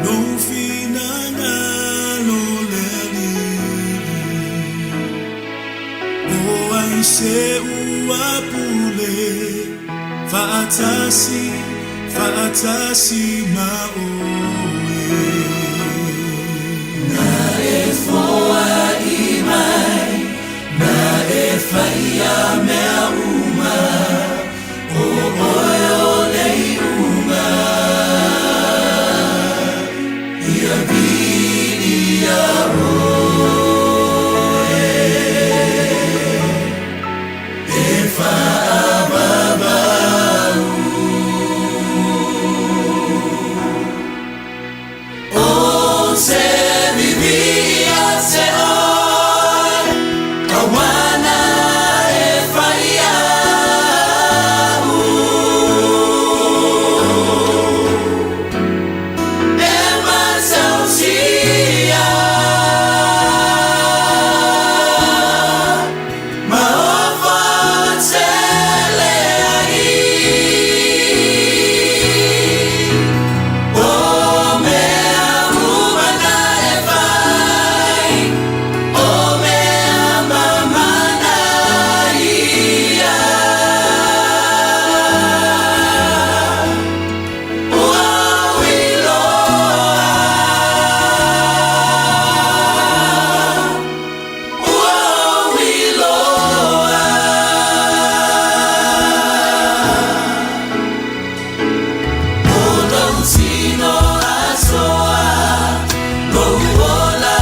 A: lou finagalo le Alii? O ai se ua pule faatasi? Faatasi ma oe. Na e foai mai, na e faia mea uma, o oe o le iuga. Ia viia oe, e faavavau. O se vivi ia te oe, auana e fai a'u. E matautia, ma ofa tele ai. O mea uma na e fai, o mea mamana ia. Ua ou iloa, ua ou iloa. O lou tino atoa, lou ola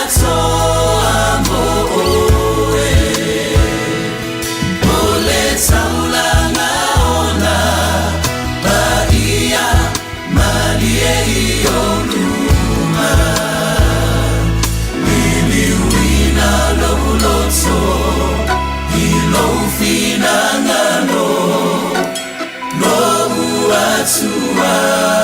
A: atoa mo oe. O le taulaga ona, paia malie i ou luma. Liliuina lou loto, i lou finagalo, lo'u Atua.